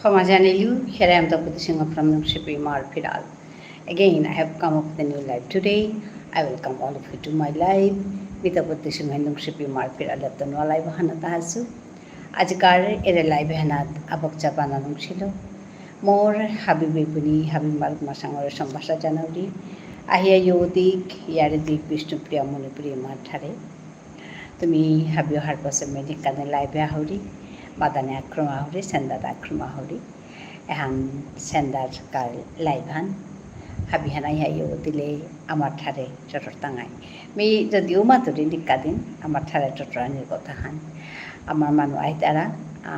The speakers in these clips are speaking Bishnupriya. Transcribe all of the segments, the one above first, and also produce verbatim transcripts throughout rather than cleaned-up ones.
ক্ষমা জানিলু, here I am Tapati Singha from Nungshipi Imar Phiral. Again, I have come up with a new live today. I welcome all of you to my live. মি তপতি সিংহ নুংশিপি ইমার ফিরালত্ত নুয়া live হানাত আহাসু। আজিকার এরে live হানাত আবক চাপানা নুংশিল। মোর হাবি বেবুনি, হাবি মালক মাসাঙরে সম্ভাষা জানাউরি। আহিয়া য়ৌদিক, ইয়ারে দিক বিষ্ণুপ্রিয়া মণিপুরী ইমার ঠারে। তুমি হাবিও হারপাসে মেডিক কানে live এ আহুরি, বাদানে আক্রম আহুরি, সেন্দাত আক্রম আহুরি। এহান সেন্দার কার live হান। হাবি হানাই হাইও দিলে আমার ঠারে চটর তাঙাই। মি যদিও মাতুরি নিকাদিন, আমার ঠারে চটরানির কথা হান। আমার মানু আইতারা, আ,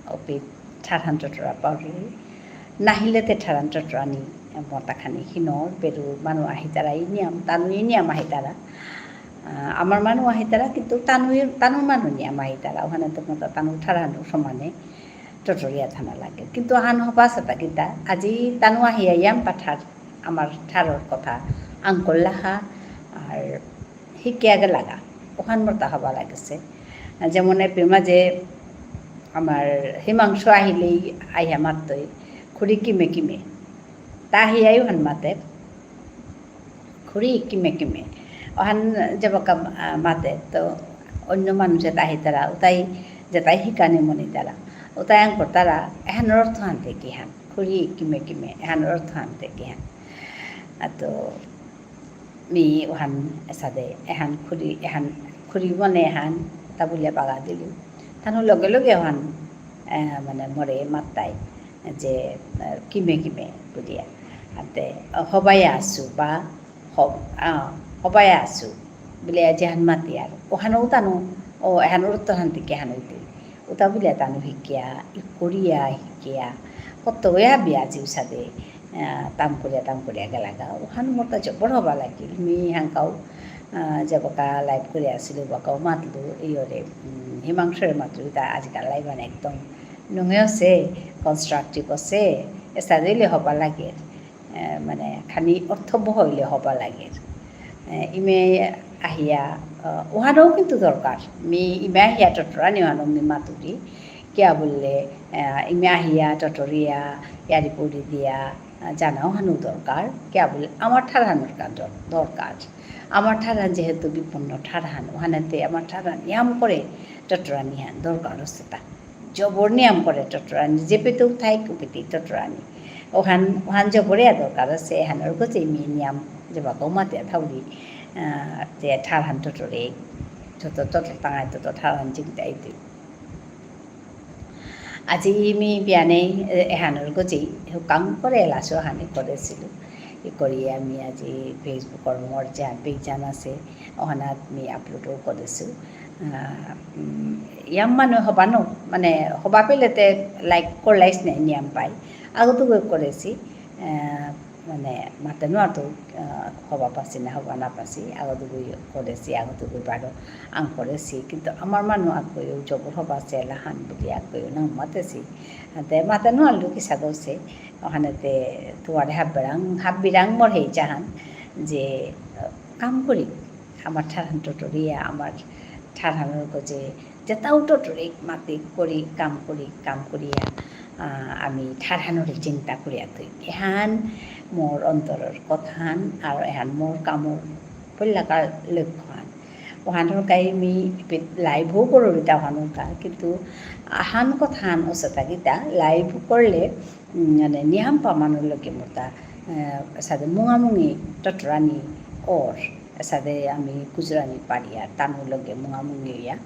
অপি ঠারহান চটরা পাউরি। নাহিলে তে ঠারহান চটরানি, মতাখানি হিনর, বেরু মানু আহিতারা ইনিয়াম, তানু ইনিয়াম আহিতারা। আ, আমার মানু আহিতারা, কিন্তু তানু, তানু মানু নিয়াম আহিতারা। ওখানে তো মতা তানু ঠারহানু সমানে। টটরিয়া থানা লাগে। কিন্তু আহান হবা সাতা কিতা, আজি তানু আহিয়া ইয়াম পাঠার, আমার ঠারর কথা আঙকরলাহা, আর হিকিয়া গেলাগা, ওহান মোরতা হবা লাগেসে। যেমন এপি মাঝে আমার হিমাংশু আহিলেই আইয়া মাততই, "খুড়ি কিমে কিমে।" তা আহিয়াই ওহান মাতে, "খুড়ি কিমে কিমে।" ওহান যেবাকা, আ, মাতে, তো অন্য মানু যেতা আহিতারা, উতাই যেতাই হিকানি মনিতারা, উতাই আঙকরতারা, এহানর অর্থ হানতে কিহান? "খুড়ি কিমে কিমে", এহানর অর্থ হানতে কিহান? আ, তো মি ওহান এসাদে, এহান খুড়ি, এহান খুড়ি মনে এহান, তা বুলিয়া বাগা দিলু। তানু লগে লগে ওহান, এ, মানে মোরে মাত্তাই যে, এ, কিমে কিমে বুলিয়া। আতে, হবাই আসু বা হ-, আ, হবাই আসু বুলিয়া যেহান মাতিয়ার, ওহানও তানু, ও এহান অর্থ হানতে কিহান অইতই। উতা বুলিয়া তানু হিকিয়া, ইকরিয়া হিকিয়া, কত গয়া বিয়া জিউসাদে, আ, তাম করিয়া, তাম করিয়া গেলাগা। ওহান মোরতা জবর হবা লাগিল। মি হানকাও, আ, যেবাকা live করিয়া আসিলু, বাকাও মাতলু, ইয়রে, উম, হিমাংশুরে মাতলু, তা আজিকার live মানে একদম নুঙে আসে, constructive আসে, এসাদে ইলে হবা লাগে। এ, মানে, খানি অর্থবহ ইলে হবা লাগে। এ, ইমে আহিয়া, আ, ওহানও কিন্তু দরকার। মি ইমে আহিয়া টটরানি ওহানও মি মাতুরি। কিয়া বুললে, আ, ইমে আহিয়া টটরিয়া, ইয়ারি পরি দিয়া, আ, জানা ওহানও দরকার। কিয়া বুললে, আমার ঠারহানর কা দর-, দরকার। আমার ঠারহান যেহেতু বিপন্ন ঠারহান, ওহানেতে আমার ঠারহান নিয়াম করে টটরানিহান দরকার আসে তা। জবর নিয়াম করে টটরানি, যেপেতেউ থাইক উপিতেই টটরানি। ওহান, ওহান জবরে দরকার আসে, এহানর গজে মি নিয়াম, যেবাকাউ মাতিয়া থাউরি, আ, যে ঠারহান টটরে, যত টটর তাঙাই তত ঠারহান জিংতা ইতই। আজি মি বিয়ানে, এ, এহানর গজে, হুকাং করে লাসো হানি করেসিলু। ই করিয়া মি আজি Facebook-র মোর যে page হান আসে, ওহানাত মি upload-ও করেসু। আ, উম, ইয়াম মানু হবা ন, মানে, হবা পেলেতে like করলাইস নে নিয়াম পাই। আগতু গই করেসি, আ, মানে, মাতে নুয়ারতু, আ, হবা পাসি না, হবা না পাসি, আগতু গই করেসি, আগতু গই বারো আঙ করেসি। কিন্তু আমার মানু আগই জবর হবা আসে লাহান বুলি আগই না মাতেসি। আতে মাতে নুয়ারলু কিসাদে আসে, ওহানেতে তুয়ারে হাব্বিরাং, হাব্বিরাং মোর হেই চাহান, যে, আ, কাম করি। আমার ঠারহান টটরিয়া, আমার ঠারহানর গজে, যেতাউ টটরি মাতি করি, কাম করি, কাম করিয়া, আ, আমি ঠারহানরে চিন্তা করিয়া থই। এহান মোর অন্তরর কথাহান, আর এহান মোর কামর পল্লাকার লক্ষ্যহান। ওহানর কাই মি এপেই live-ও করুরিতা ওহানর কা, কিন্তু আহান কথাহান অসতা কিতা, live করলে উম, মানে, নিয়াম পা মানু লগে মোরতা, আহ, এসাদে মুঙামুঙি টটরানি অর, এসাদে আমি গুজরানি পারিয়া, তানু লগে মুঙামুঙি ইয়া।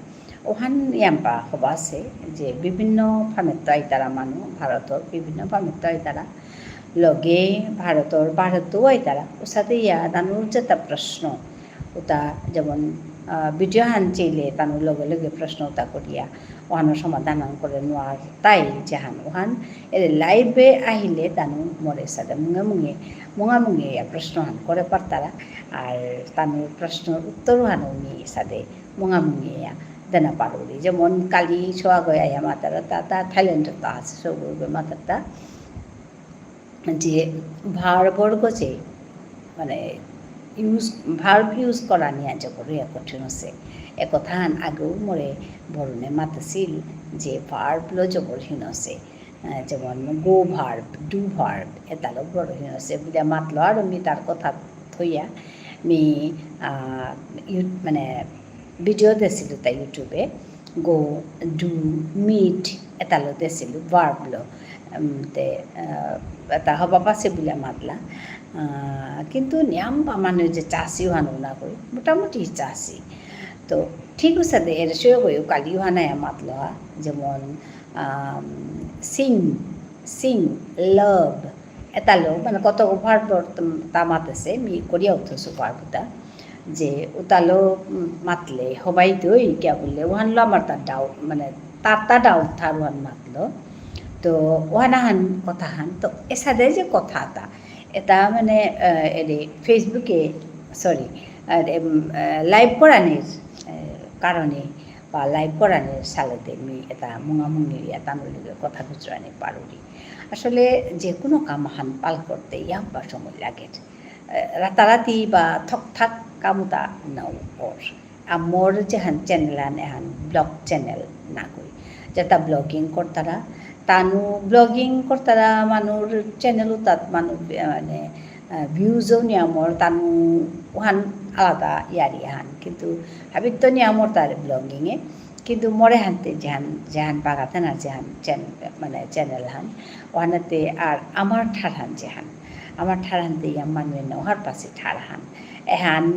ওহান নিয়াম পা হবা আসে যে বিভিন্ন ফামেত্ত আইতারা মানু, ভারতর বিভিন্ন ফামেত্ত আইতারা, লগে ভারতর, ভারতও আইতারা, ওসাদে ইয়া তানুর যেতা প্রশ্ন, উতা যেমন, আহ, video হান চেইলে তানু লগে লগে প্রশ্ন উতা করিয়া, ওহানর সমাধান হান করে নুয়ারতাই যেহান ওহান, এরে live-এ আহিলে তানু মোরে সাদে মুঙে মুঙে, মুঙামুঙি ইয়া প্রশ্ন হান করে পারতারা, আর তানুর প্রশ্নর উত্তর হানও মি সাদে মুঙামুঙি ইয়া দেনা পারুরি। যেমন কালি সোয়াগই আইয়া মাতারা তা, তা Thailand-এত্ত আসে, সোয়াগই মাতারা তা, যে verb-র গজে, মানে, use, verb use করানি আজ বড় এক কঠিন আসে। এ কথাহান আগেও মোরে বরুণে মাতেসিল যে verb লো জবর হিন আসে। আহ, যেমন go verb, do verb, এতালো বড় হইয়া আছে বুলিয়া মাতলো, আর মি তার কথা থইয়া মি, আহ, ইউ-, মানে video দেসিলু তা YouTube-এ, go, do, meet, এতালো দেসিলু, verb লো। উম, তে, আহ, এতা হবা পাসে বুলিয়া মাতলা। আহ, কিন্তু নিয়াম পা মানু যে চাসি ওহান না কই, মোটামুটি চাসি। তো ঠিক আছে দে, এর সে কই, কালি ওহান আয়া মাতলো, আহ, যেমন, আম, sing, sing, love, এতালো, মানে কত verb তা মাতেসে, মি করিয়া উঠেসু verb তা। যে উতালো, উম, মাতলে হবাই দই, কিয়া বুললে, ওহানলো আমার তার doubt, মানে, তার তা doubt থার ওহান মাতলো। তো, ওহান আহান কথা হান, তো, এসাদে যে কথা তা, এতা মানে, আহ, এরে Facebook-এ, sorry, আহ, এম, আহ, live করানির, আহ, কারণে বা live করানির সালেতে মি এতা মুঙামুঙি এতা নলিগে কথা খুচরানি পারুরি। আসলে যে কোনো কাম হান পাল করতে ইয়াম্পা সময় লাগে। আহ, রাতারাতি বা থকথাক কামুতা নাও কর। আর মোর যেহান channel আন এহান vlog channel না কই। যেতা vlogging করতারা, তানু vlogging করতারা মানুর channel উতাত মানু, আহ, মানে, আহ, views ও নিয়ামর তানু ওহান আলাদা ইয়ারি হান। কিন্তু হাবিত্ত নিয়ামর তার vlogging এ। কিন্তু মোরে হানতে যেহান, যেহান বাগাতে না যেহান চ্যান-, মানে channel হান, ওহানাতে আর আমার ঠারহান যেহান, আমার ঠারহানতে ইয়া মানুয়ে নহার পাশে ঠারহান। এহান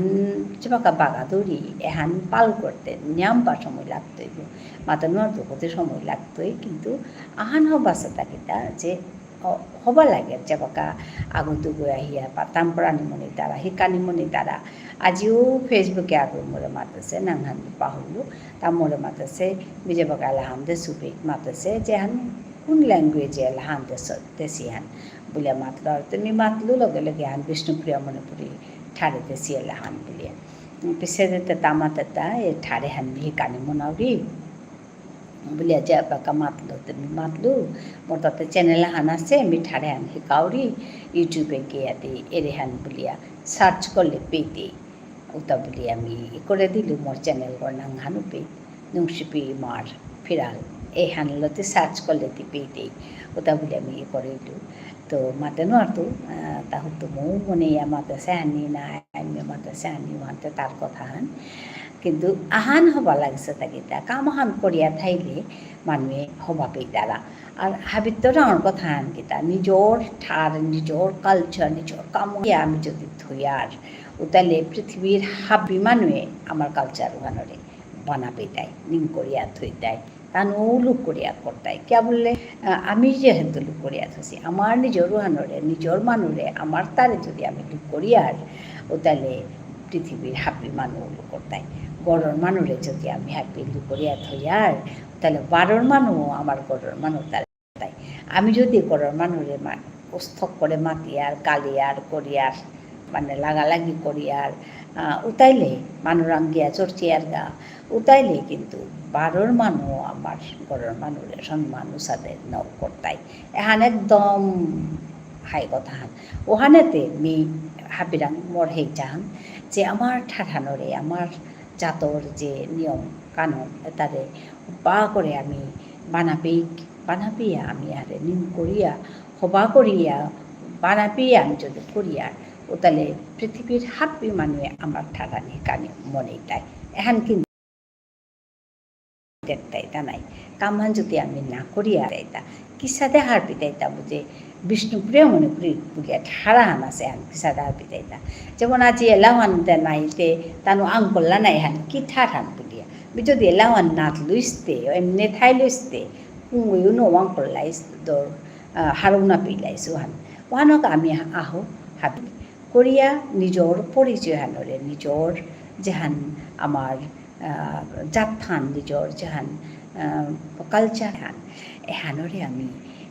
চুমাকা বাগাদুরি, এহান পাল করতে নিয়াম বা সময় লাগতই গো। মাতানোর তো হতে সময় লাগতই, কিন্তু আহান হবাসা তাকিতা যে অ, হবা লাগে, যেবাকা আগুন দুগো আহিয়া পাতাম করানি মনে তারা, হিকানি মনে তারা। আজিও Facebook-এ আগুন মোরে মাতেসে, নাঙহান পাহুলু, তা মোরে মাতেসে, বিজে বাকা লাহান দে সুপে মাতেসে, যেহান কোন language-এ লাহান দে স-, দেসিহান, বুলে মাতলো, আর তুমি মাতলু লগে লগে হান বিষ্ণুপ্রিয়া মণিপুরী ঠারে দেসি লাহান বুলে। পিছে যেতে তামাতে তা, এ ঠারে হান হিকানি মনাউরি। বুলিয়া যে বাকা মাতলো, তে মি মাতলু, মোর তাতে channel আহান আছে, মি ঠারে হান হিকাউরি, YouTube-এ গিয়া দি এরে হান বুলিয়া search করলে পেইতে। উতা বুলিয়া মি ই করে দিলু, মোর channel গর নাঙহানউ পে, নুংশিপি ইমার ফিরাল। এহান লতে search করলে তি পেইতে। উতা বুলিয়া মি ই করে দিলু। তো মাতে নুয়ারতু, আহ, তা হুতু মৌ মনে ইয়া মাতেসে হানি না, এমনি মাতেসে হানি ওহানতে তার কথা হান। কিন্তু আহান হবা লাগছে তা কিতা, কাম আহান করিয়া থাইলে মানুয়ে হবা পেইতারা। আর হাবিত্ত ডাঙর কথা হান কিতা, নিজর ঠার, নিজর culture, নিজর কাম ইয়া আমি যদি থইয়ার, উতালে পৃথিবীর হাবি মানুয়ে আমার culture ওহানরে বানা পেইতাই, নিং করিয়া থইতাই। তানু লুক করিয়া করতাই। কিয়া বুললে, আহ, আমি যেহেতু লুক করিয়া থসি, আমার নিজর ওহানরে, নিজর মানুরে, আমার তারে যদি আমি লুক করিয়ার, উতালে পৃথিবীর হাবি মানু লুক করতাই। গরর মানুরে যদি আমি হাবি লুক করিয়া থইয়ার, উতালে বারর মানু আমার গরর মানু তারে তাই। আমি যদি গরর মানুরে মা-, উস্তক করে মাতিয়ার, গালিয়ার, করিয়ার, মানে লাগালাগি করিয়ার, আহ, উতাইলে মানুরাং গিয়া চর্চিয়ার গা, উতাইলে কিন্তু বারর মানু আমার গরর মানুরে সম্মান উসাদে নৌ করতাই। এহান একদম হাই কথা হান। ওহানেতে মি হাবিরাং মোর হেই চাহান যে আমার ঠারহানরে, আমার জাতর যে নিয়ম কানুন এতারে বা করে আমি বানাপিক, বানাপিয়া আমি আরে নিম করিয়া, হবা করিয়া, বানাপিয়া আমি যদি করিয়া, ও তাহলে পৃথিবীর হাবি মানুয়ে আমার ঠারহান হিকানি মনেইতাই। এহান কিন্তু দেখতাই তা নাই। কামহান যদি আমি না করিয়া তাইতা, কিসাদে হারপিতাইতা বুঝে বিষ্ণুপ্রিয়া মণিপুরী বুলিয়া ঠারহান আছে হান কিসাদে হারপিতাইতা। যেমন আজি এলাহান তে নাই তে তানু আঙকরলা নাই হান কি ঠারহান বুলিয়া। মি যদি এলাহান নাত লুইসতে, এমনে থাই লুইসতে, কুঙ্গুয়ু নো আঙকরলাইস দর, আহ, হারৌ না পিলাইস ওহান। ওহানক আমি আহো হাবি। করিয়া নিজর পরিচয় হানরে, নিজর যেহান আমার, আহ, জাতহান, নিজর যেহান, আহ, culture হান, এহানরে আমি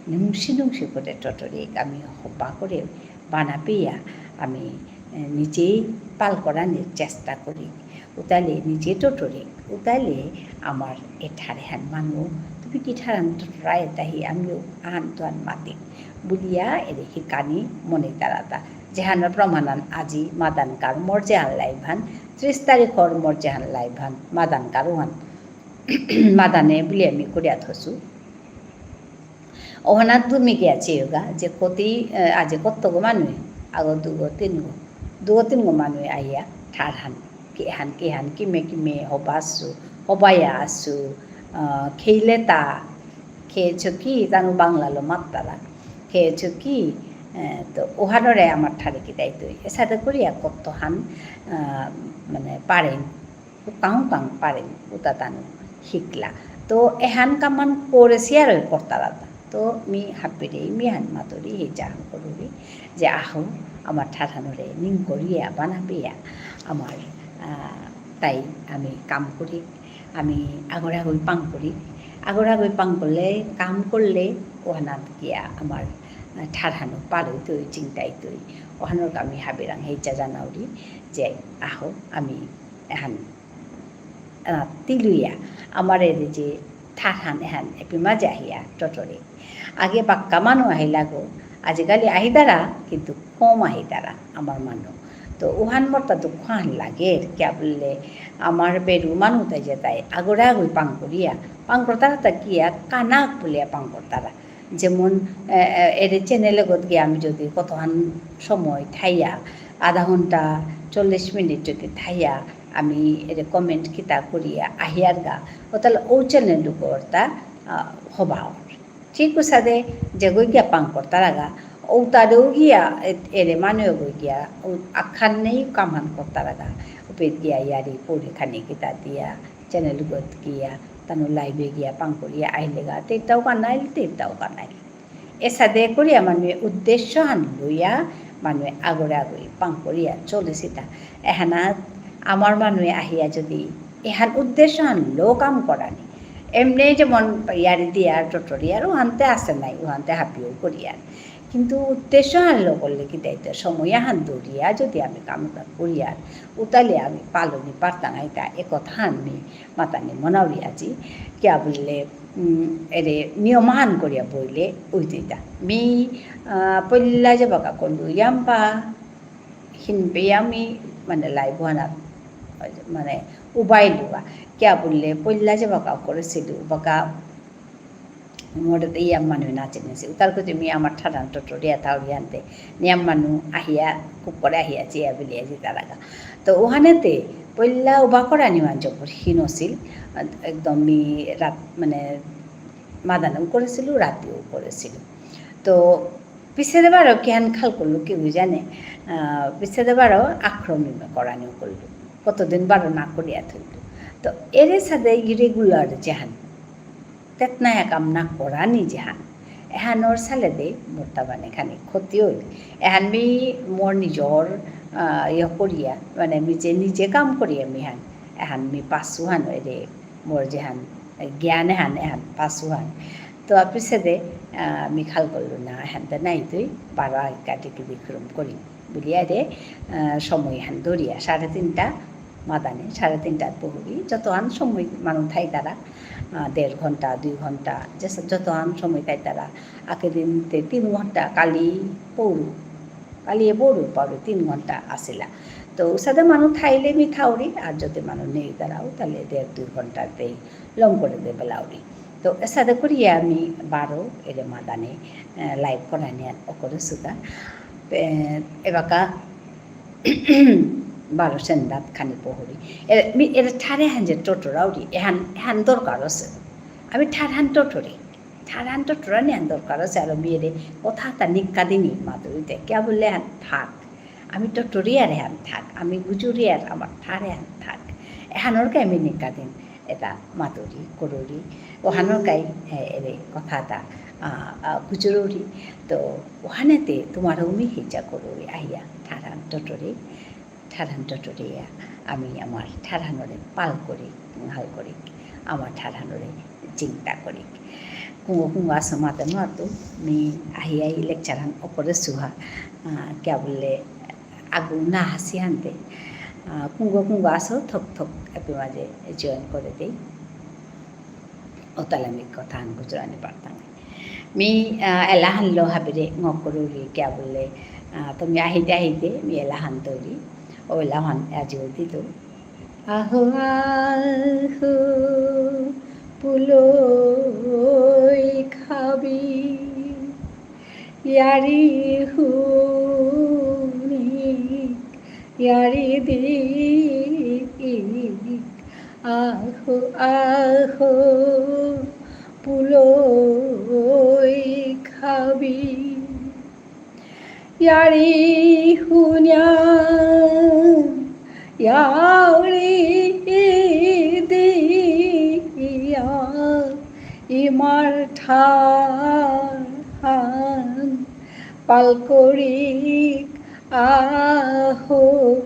নুংসি নুংসি করে টটরিক, আমি হবা করে বানাপিয়া, আমি, আহ, নিজেই পাল করানির চেষ্টা করি। উতালে নিজে টটরিক, উতালে আমার এ ঠারহান মানু, তুমি কি ঠারহান টটরায় তাহি আমিও আহান তুহান মাতিক। বুলিয়া এরে হিকানি মনে তারাতা। যেহানর প্রমাণহান আজি মাদানকার মোর যেহান live হান, ত্রিশ তারিখর মোর যেহান live হান, মাদানকার ওহান। মাদানে বুলিয়া মি করিয়া থসু। অহানাত তুমি গিয়া চেয়োগা, যে কতি, এ, আজি কতগো মানুয়ে, আগো দুগো তিনগো, দুগো তিনগো মানুয়ে আইয়া, ঠারহান, কিহান, কিহান, কিমে, কিমে, হবা আসু, হবায়া আসু, আ, খেইলে তা, খেয়েছো কি, তানু বাংলালো মাত্তারা, খেয়েছো কি, এ, তো অহানরে আমার ঠারে কিতাই তুই। এসাদে করিয়া কতহান, আ, মানে, পারেন। উকাং উকাং পারেন, উতা তানু হিকলা। তো এহান কামান করেসি আর করতারা তা। তো মি হাবিরে, মি হান মাতুরি, হে জাহান করুরি, যে আহো, আমার ঠারহানরে নিং করিয়া বানাবিয়া, আমার, আহ, তাই আমি কাম করি, আমি আগরে আগই পাং করি, আগরে আগই পাং করলে, কাম করলে, অহানাত গিয়া আমার, আহ, ঠারহানো পালইতই, চিন্তাইতই, অহানর আমি হাবিরাং হে যা জানাউরি, যে আহো, আমি এহান, আহ, তিলুইয়া, আমার এরে যে ঠারহান এহান এপি মাঝে আহিয়া টটরে। আগে বাক্কা মানু আহিলাগো, আজিকালি আহিতারা, কিন্তু কম আহিতারা আমার মানু। তো উহান মোরতা দুঃখহান লাগে, কিয়া বুললে আমার বেরু মানু তাই যে তাই, আগরে আগই পাং করিয়া, পাং করতারা তা কিয়া কানাক বুলিয়া পাং করতারা। যেমন, এ, এ, এরে channel এগত গিয়া আমি যদি কতহান সময় থাইয়া, আধা ঘন্টা, চল্লিশ মিনিট যদি থাইয়া, আমি এরে comment কিতা করিয়া আহিয়ারগা, ও তাহলে ও channel দুগরতা, আ, হবা অর। ঠিক উসাদে যেগই গিয়া পাং করতারাগা, ও তারেও গিয়া, এ-, এরে মানু এগই গিয়া, ও আখান নেই কামহান করতারাগা, উপেত গিয়া ইয়ারি পরি খানি কিতা দিয়া, channel গত গিয়া, তানু live এ গিয়া পাং করিয়া আইলেগা, তেতাও কানাইল, তেতাও কানাইল। এসাদে করিয়া মানুয়ে উদ্দেশ্যহান লইয়া মানুয়ে আগরে আগই পাং করিয়া চলেসিতা। এহানাত আমার মানুয়ে আহিয়া যদি এহান উদ্দেশ্যহান লো কাম করানি, এমনি যেমন ইয়ারি দিয়ার tutorial উহানতে আসে নাই, উহানতে হাবিও করিয়ার। কিন্তু উদ্দেশ্যহান লো করলে কিতা অইতই, সময়হান ধরিয়া যদি আমি কামহান করিয়ার, উতালে আমি পালনি পারতাঙাইতা, এ কথাহান মি মাতানি মনাউরি আজি। কিয়া বুললে, উম, এরে নিয়মহান করিয়া বইলে অইতইতা। মি, আহ, পইলা যেবাকা করলু ইয়াম্পা, হিনপেয়া মি, মানে, live হানাত, মানে, উবাইলুগা। কিয়া বুললে, পইলা যেবাকা করেসিলু, বাকা মোরে তে ইয়াম মানু না চিনেসি। উতার কুতি মি আমার ঠারহান টটরিয়া থাউরি আনতে, নিয়াম মানু আহিয়া, খুব করে আহিয়া চেয়া বিলিয়া যিতারাগা। তো উহানেতে, পইলা উবা করানি মান জবর হিন আসিল, একদম মি রাত, মানে, মাদানেও করেসিলু, রাতিও করেসিলু। তো পিছেদে বারো কিহান খাল করলু কি বুঝানে, আহ, পিছেদে বারো আক্রমণ করানিও করলু। কতদিন বারো না করিয়া থইলু। তো এরে সাদে irregular যেহান, তেতনায়া কাম না করানি যেহান, এহানর সালেদে মোর তা মানে খানি ক্ষতি অইল। এহান মি মোর নিজর, আহ, ইয়ে করিয়া, মানে নিজে নিজে কাম করিয়া মি হান, এহান মি পাসুহান এরে মোর যেহান জ্ঞান এহান, এহান পাসুহান। তো আপিসেদে, আহ, মি খাল করলু না, এহান তে নাই তুই, বারো আগে কাটি কি বিক্রম করি। বুলিয়ারে, আহ, সময়হান ধরিয়া, সাড়ে তিনটা মাদানে, সাড়ে তিনটাত বহুরি, যতহান সময় মানু থাইতারা, আহ, দেড় ঘন্টা, দুই ঘন্টা, যে যতহান সময় থাইতারা, আগে দিন তে তিন ঘন্টা, কালি পৌরু, কালি এ বড় পাউরি তিন ঘন্টা আসিলা। তো উসাদে মানু থাইলে মি থাউরি, আর যদি মানু নেই দাঁড়াও, তাহলে দেড় দুই ঘন্টাতেই লম করে দে বেলাউরি। তো এসাদে করিয়া আমি বারো এরে মাদানে, আহ, live করানি আর অকরে সুদা। এ, এবাকা বারো সেন্দাত খানি পহরি। এ, মি, এরে ঠারহান যে টটরাউরি, এহান, এহান দরকার আছে। আমি ঠারহান টটরি। ঠারহান টটরানি আন দরকার আছে, আর মি এরে কথা তা নিকা দিনি মাতুরিতে। কিয়া বুললে হান থাক। আমি টটরিয়ার হান থাক। আমি গুজুরিয়ার আমার ঠারহান থাক। এহানর কা মি নিকা দিন। এতা মাতুরি, করুরি। অহানর কাই, এ, এরে কথা তা, আ, আ, গুজুরুরি। তো অহানেতে তোমারও মি হেজা করুরি আহিয়া ঠারহান টটরি। ঠারহান টটরিয়া, আমি আমার ঠারহানরে পাল করি, হাল করি, আমার ঠারহানরে চিন্তা করি। কুঙগ কুঙগ আসো মাতে মাতু, মি আহি আহি lecture হান অকরে সুহা, আহ, কিয়া বুললে আগু না হাসি হানতে, আহ, কুঙগ কুঙগ আসো থক থক এপি মাঝে join করে দেই। অতালে মি কথা হান গুজরানি পারতাম। মি, আহ, এলাহান লো হাবিরে ঙ করুরি কিয়া বুললে, আহ, তুমি আহিতে আহিতে মি এলাহান তৈরি, ও এলাহান আজি দিত। আহো আহো পুলই খাবি। য়ারি হুনিক, য়ারি দিক, আহো, আহো, পুলই খাবি। য়ারি হুনিয়া, য়ারি দিয়া, ইমার ঠারহান পালকরিক আহো।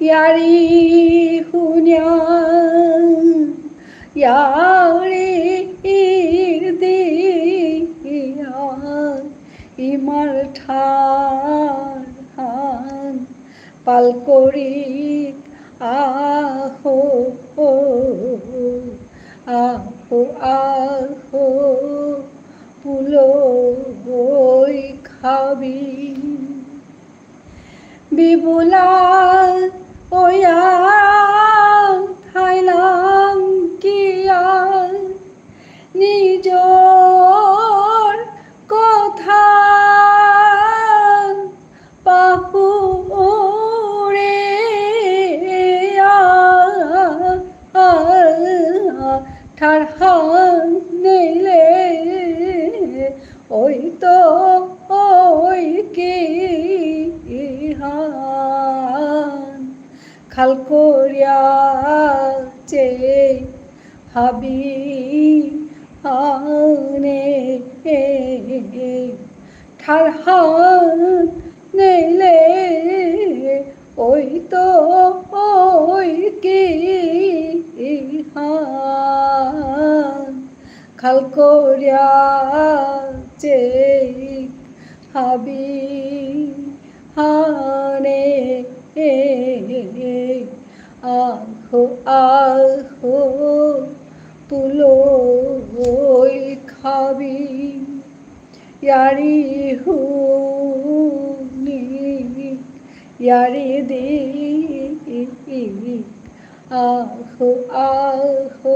য়ারি হুনিয়া, য়ারি দিয়া, ইমার ঠারহান পালকরিক আহো, আহো, আহো, পুলই খাবি। বিবুলা ওয়া থাইলাং কিয়া নিজর কথা পাহুরিয়া, ঠারহান নেইলে ওই তো ওই কি হান। খাল করিয়া চে হাবি হানে, ঠারহান নেইলে ওই তো ওই কি হান। খাল করিয়া চে হাবি হানে, আহো, আহো, পুলই খাবি। য়ারি হুনিক, য়ারি দিক, আহো, আহো,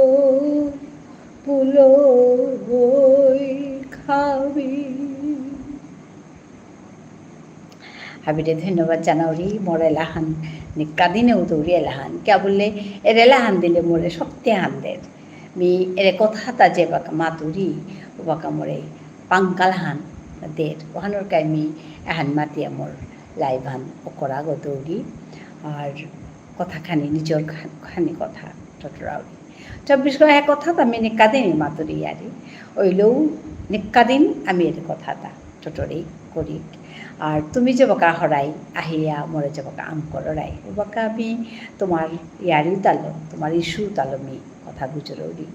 পুলই খাবি। হাবিরে ধন্যবাদ জানাউরি, মোর এলাহান নিকাদিনে উদৌরি এলাহান। কিয়া বুললে, এর এলাহান দিলে মোরে শক্তি হান দের। মি এরে কথা তা যেবাকা মাতুরি, ওবাকা মোরে পাঙ্কাল হান দের। ওহানর কা মি এহান মাতিয়া মোর live হান অকরাগ দৌরি। আর কথা খানি, নিজর খা-, খানি কথা টটরাউরি। চব্বিশ ঘন্টা এক কথা তো আমি নিকাদিন মাতুরি য়ারি। ওইলেও নিকাদিন আমি এর কথা তা টটরি করি। আর তুমি যেবাকা হরাই, আহিয়া মোরে যেবাকা আঙকররাই, ওবাকা আমি তোমার য়ারি তালো, তোমার issue তালো মি কথা গুজরৌরি।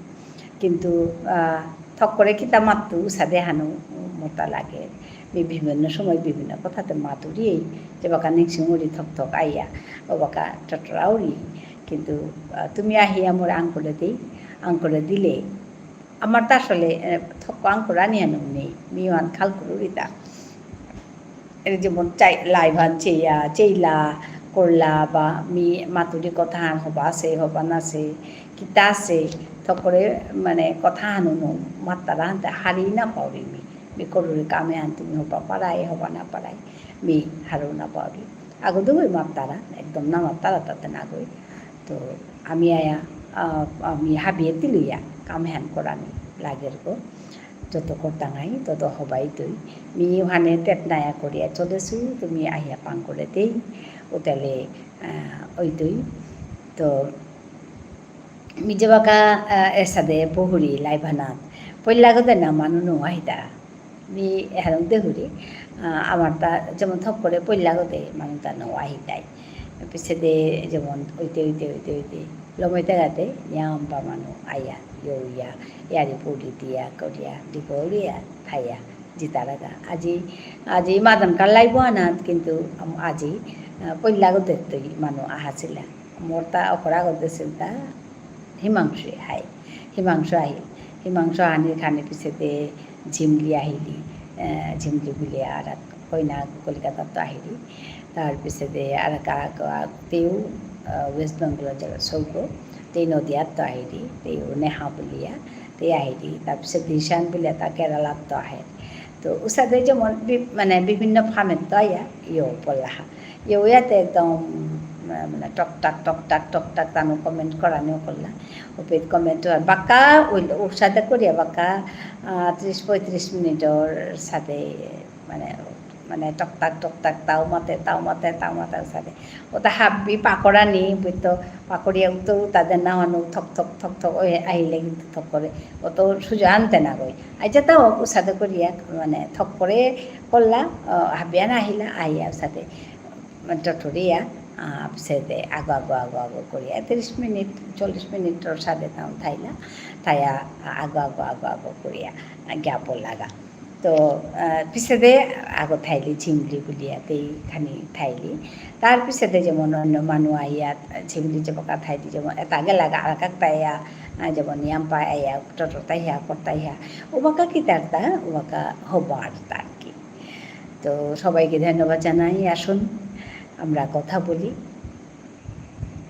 কিন্তু, আহ, থক করে কিতা মাতু সাদে হানু মতা লাগে। মি বিভিন্ন সময় বিভিন্ন কথাতে মাতুরি, যেবাকা নিংসিং উরি থক থক আইয়া, ওবাকা টটরাউরি। কিন্তু, আহ, তুমি আহিয়া মোরে আঙকরে দেই, আঙকরে দিলে, আমার তো আসলে, আহ, থক আঙকরানি হানু নেই, মি ওহান খাল করুরিতা। এর যেমন চাই-, live হান চেয়া, চেইলা, করলা বা মি মাতুরি কথা হান হবা আছে, হবা না আছে, কিতা আছে, থক করে মানে কথা হানু নো, মাত্তারা হানতে হারি না পাউরি মি। মি করুরি কামে হান তুমি হবা পারাই, হবা না পারাই, মি হারু না পাউরি। আগো দুই মাত্তারা, একদম না মাত্তারা তাতে না গই। তো আমি আয়া, আহ, আমি হাবিয়ে তিলুইয়া কামে হান করানি লাগের গো। যত করতাঙাই, তত হবাই তুই। মি ওহানে তেতনায়া করিয়া চলেসু, তুমি আহিয়া পাং করে দেই। উতালে, আহ, ওই তুই। তো, মি যেবাকা, আহ, এসাদে বহুরি live হানাত। পইলা গদে না মানু নো আহিতা। মি এহারং দেহুরি। আহ, আমার তা যেমন থক করে পইলা গদে মানু তা নো আহিতাই। পিছেদে যেমন ওইতে, ওইতে, ওইতে, ওইতে। লমইতে গাতে নিয়াম পা মানু আয়া, ইয়া, ইয়ারি পুরি দিয়া, করিয়া, দিগলিয়া, থাইয়া, জিতারাগা। আজি, আজি মাদন কালাই বুয়ানাত, কিন্তু আম-, আজি, আহ, পইলা গদে তুই মানু আহাসিলা। মোর তা অকরা গদে সিলতা হিমাংশু হাই। হিমাংশু আহিল। হিমাংশু আহানির খানি পিছেতে ঝিমলি আহিলি। আহ, ঝিমলি বুলিয়া আর এক কইনা কলিকাতাত আহিলি। তার পিছেতে আর এক, আর এক, আহ, তেও, আহ, West Bengal জেলা সৌগ। তেই নদিয়াত আহিলি। তেও নেহা বুলিয়া। তেই আহিলি। তার পিছে দিশান বুলিয়া তা কেরালাত আহে। তো উসাদে যেমন বি-, মানে বিভিন্ন ফামেত্ত আয়া ইয়ো পড়লা হা। ইয়ো ইয়াতে একদম, আহ, মানে টকটাক, টকটাক, টকটাক তানু comment করানিও করলা। ওপেত comment আর বাক্কা ওই উসাদে করিয়া বাক্কা, আহ, ত্রিশ পঁয়ত্রিশ মিনিটর সাদে মানে, মানে টকটাক, টকটাক তাও মাতে, তাও মাতে, তাও মাতে উসাদে। ওতা হাব্বি পাকরানি, বুঝতো, পাকরিয়া উত্তর উতা দেনা হানু থক থক থক থক, ওই আহিলে কিন্তু থক করে। অত সুজা আনতে না গই। আইজা তাও উসাদে করিয়া, মানে, থক করে করলা, আহ, হাবিয়ান আহিলা, আইয়া উসাদে, মানে, টটরিয়া, আহ, সেদে আগো, আগো, আগো, আগো করিয়া, ত্রিশ মিনিট, চল্লিশ মিনিটর সাদে তাও থাইলা, থাইয়া, আগো, আগো, আগো, আগো করিয়া, আহ, গিয়া পড়লাগা। তো, আহ, পিছেদে আগো থাইলি ঝিমলি বুলিয়া, তেই খানি থাইলি। তার পিছেদে যেমন অন্য মানু আইয়া, ঝিমলি যেবাকা থাইলি যেমন, এতা গেলাগা, আর কাক তাইয়া, আহ, যেমন ইয়াম্পা আইয়া, টটর তাইয়া, কর তাইয়া। ওবাকা কিতারতা, ওবাকা হবার তার কি। তো সবাইকে ধন্যবাদ জানাই। আসুন, আমরা কথা বলি।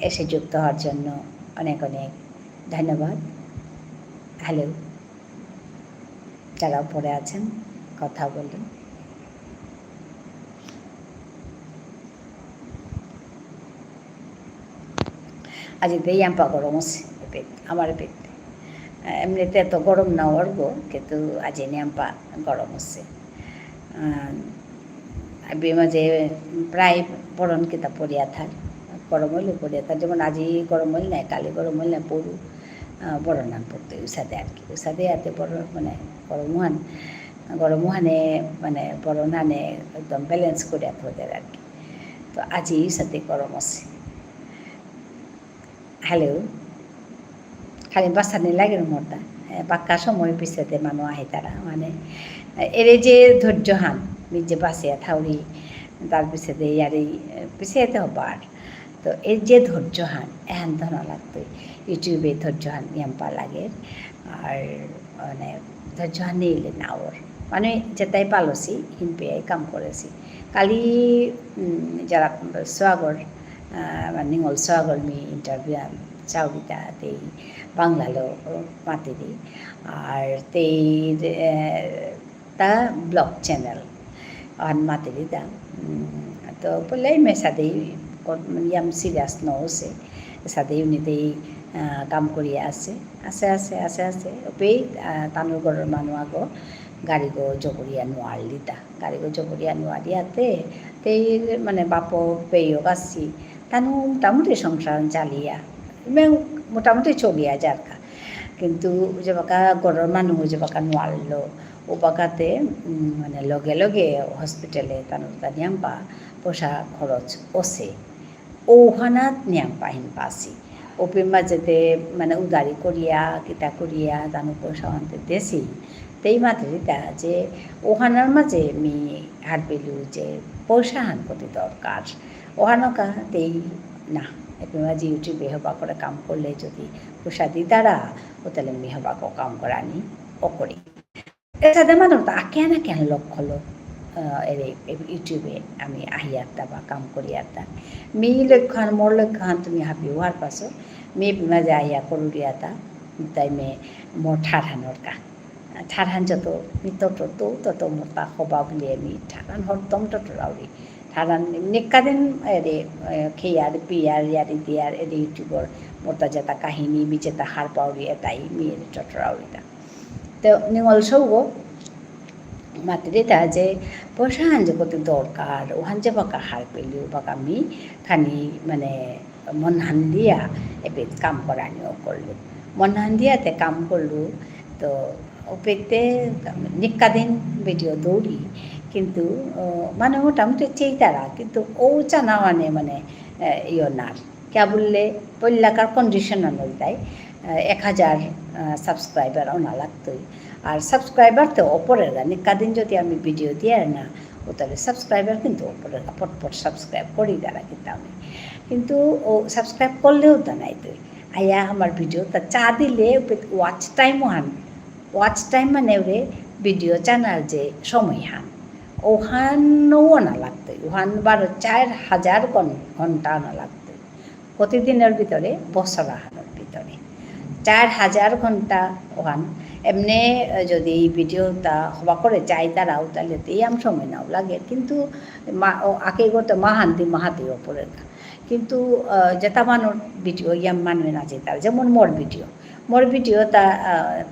এসে যুক্ত হওয়ার জন্য অনেক অনেক ধন্যবাদ। হ্যালো, যারা উপরে আছেন, কথা বলুন। আজি দে ইয়াম্পা গরম আছে, এপেত, আমার এপেত। এমনিতে এত গরম না ওর গো, কিন্তু আজি নিয়াম্পা গরম আছে। আহ, আবি মাঝে প্রায় বরন কিতা পড়িয়া থার, গরম হইলে পড়িয়া থার, যেমন আজি গরম হইল নাই, কালি গরম হইল নাই, পড়ু, আহ, বরন আন পড়তে উসাদে আর কি। উসাদে আতে বরন মানে গরম হান, গরম হানে মানে বরন হানে একদম balance করিয়া থোদের আর কি। তো আজি উসাদে গরম আছে। হ্যালো। খালি বাসানি লাগে মোরতা। এ, বাক্কা সময় পিছেতে মানু আহিতারা। মানে, এ, এরে যে ধৈর্য হান, নিজে বাসিয়া থাউরি, তার পিছেতে ইয়ারি, এ, পিছেতে হবার। তো এর যে ধৈর্য হান, এহান ধনা লাগতই। YouTube-এ ধৈর্য হান ইয়াম্পা লাগে। আর, মানে, ধৈর্য হান নেইলে না ওর। মানে, যেটাই পালসি, হিনপেয়াই কাম করেসি। কালি, উম, যারা সোয়াগর আহ, মানে, নিঙল সোয়াগর মি interview আন চাউরিতা তেই বাংলালো মাতিরি। আর তেই, আহ, তা blog channel আন মাতিরি তা। উম, তো বুলে মে সাদে কর-, মানে, ইয়াম serious নসে। সাদে উনি তেই, আহ, কাম করিয়া আসে। আসে, আসে, আসে, আসে। ওপেই, আহ, তানুর ঘরর মানু আগো গাড়িগো জবরিয়া নোয়ারলিতা। গাড়িগো জবরিয়া নোয়ারিয়াতে, তেই মানে বাপক বেয়ক আসি, তানু মোটামুটি সংসার চালিয়া, ইমে মোটামুটি চলিয়া যারকা। কিন্তু যেবাকা ঘরর মানু যেবাকা নোয়ারলো, ওবাকাতে, উম, মানে লগে লগে hospital-এ তানুর তা নিয়াম্পা পয়সা খরচ অসে। ওহানাত নিয়াম্পা হিনপাসি। ওপি মাঝেতে মানে উদারি করিয়া, কিতা করিয়া, তানু পয়সা আনতে দেসি। তেই মাতিরিতা যে ওহানার মাঝে মি হারপেলু যে পয়সা হান কতি দরকার। ওহানকা তেই না, এপি মাঝে YouTube-এ হবা করে কাম করলে যদি পয়সা দিতারা, ও তাহলে মি হবা কো কাম করানি, ও করি। এসাদে মানু তা আকেন আকেন লক্ষ্য লো, আহ, এরে, এ, YouTube-এ আমি আহিয়াতা বা কাম করিয়াতা। মি লক্ষ্যহান, মোর লক্ষ্যহান তুমি হাবি ওয়ার পাসো, মি মাঝে আহিয়া করুরিয়াতা, তাই মে মোর ঠারহানর কা। ঠারহান যত, মি তত, তো, তত মোর তা হবা বুলিয়া মি ঠারহান হরদম তত রাউরি। ঠারহান নিকাদিন এরে, এ, খেয়ার, পিয়ার, ইয়ারি দিয়ার, এরে YouTube-র মোর তা যেতা কাহিনী, মি যেতা হারপাউরি, এতাই মি এরে তত রাউরি তা। তো নিঙল সৌগ মাতিরিতা যে পয়সা হান যে কতি দরকার, ওহান যেবাকা হারপেলু, বাকা মি খানি মানে মনহান দিয়া এপেত কাম করানি অকরলু। মনহান দিয়াতে কাম করলু, তো ওপেতে নিকাদিন video দৌড়ি, কিন্তু, আহ, মানে মোটামুটি চেইতারা, কিন্তু ও চানা মানে, মানে, আহ, ইয়ো নার। কিয়া বুললে, পইলাকার condition অনুযায়ী, আহ, এক হাজার, আহ, subscriber অনা লাগতই। আর subscriber তো ওপরের গা, নিকাদিন যদি আমি video দিয়ার না, ও তাহলে subscriber কিন্তু ওপরের গা, পটপট subscribe করি তারা কিন্তু আমি। কিন্তু ও subscribe করলেও তো নাই তুই। আয়া আমার video তা চা দিলে ওপে watch time ওহান। Watch time মানে ওরে video চানার যে সময় হান। ওহানও না লাগতই। ওহান বারো চার হাজার ঘন-, ঘন্টা না লাগতই। কতদিনের ভিতরে? বছর আহানর ভিতরে। চার হাজার ঘন্টা ওহান। এমনে, আহ, যদি video তা হবা করে চাইতারা, তাহলে তো ইয়াম সময় নাও লাগে। কিন্তু মা-, ও, আগে করতে মা হান্তি মা হাতে ওপরে। কিন্তু, আহ, যেটা মানুর video, ইয়াম মানুয়ে না চাইতারা। যেমন মোর video। মোর video তা, আহ,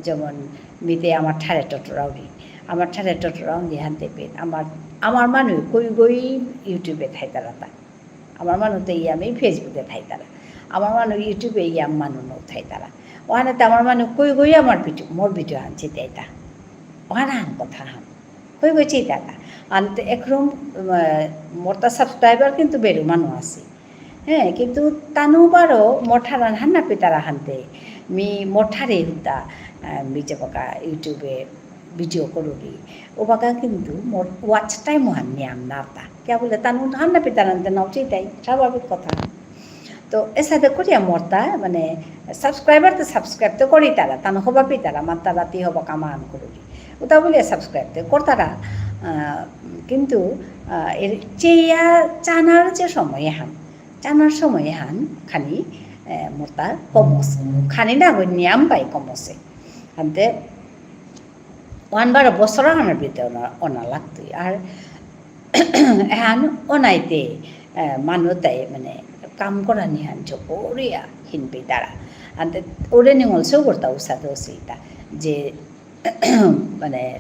যেমন মিতে আমার ঠারে টটরাউরি। আমার ঠারে টটরাউরি হান্তে পেন। আমার, আমার মানু কই গই YouTube-এ থাইতারা তা। আমার মানু তো ইয়ামে Facebook-এ থাইতারা। আমার মানু YouTube-এ ইয়াম মানু ন থাইতারা। ওহানে তো আমার মানু কই গই আমার video, মোর video হান চিতাইতা। ওহান হান কথা হান। কই গই চিতাইতা। আনতে একরম, আহ, মোর তা subscriber কিন্তু বেরু মানু আছে। হ্যাঁ, কিন্তু তানু বারো মোর ঠারান হান না পিতারা হানতে। মি মোর ঠারে হুতা, আহ, মি যেবাকা YouTube-এ video করুরি। ওবাকা কিন্তু মোর watch time হান নিয়াম নাতা। কিয়া বুলে তানু হান না পিতারানতে নাও চিতাই, স্বাভাবিক কথা। তো এসাদে করিয়া মোরতা, মানে, subscriber তো subscribe তো করিতারা, তানু হবা পিতারা, মাত্তা রাতি হবা কামান করুরি। ওটা বুলিয়া subscribe তো করতারা, আহ, কিন্তু, আহ, এর চেয়া চানার যে সময় হান, চানার সময় হান খানি, আহ, মোরতা কমস, খানি না গো নিয়াম পাই কমসে। আনতে ওহান বারো বছর আহানর ভিতরে অনা, অনা লাগতই। আর এহান অনাইতে, আহ, মানু তাই মানে কাম করানি হান জবরিয়া হিনপি তারা। আনতে ওরে নিঙল সৌগরতা উসাদে অসিতা যে মানে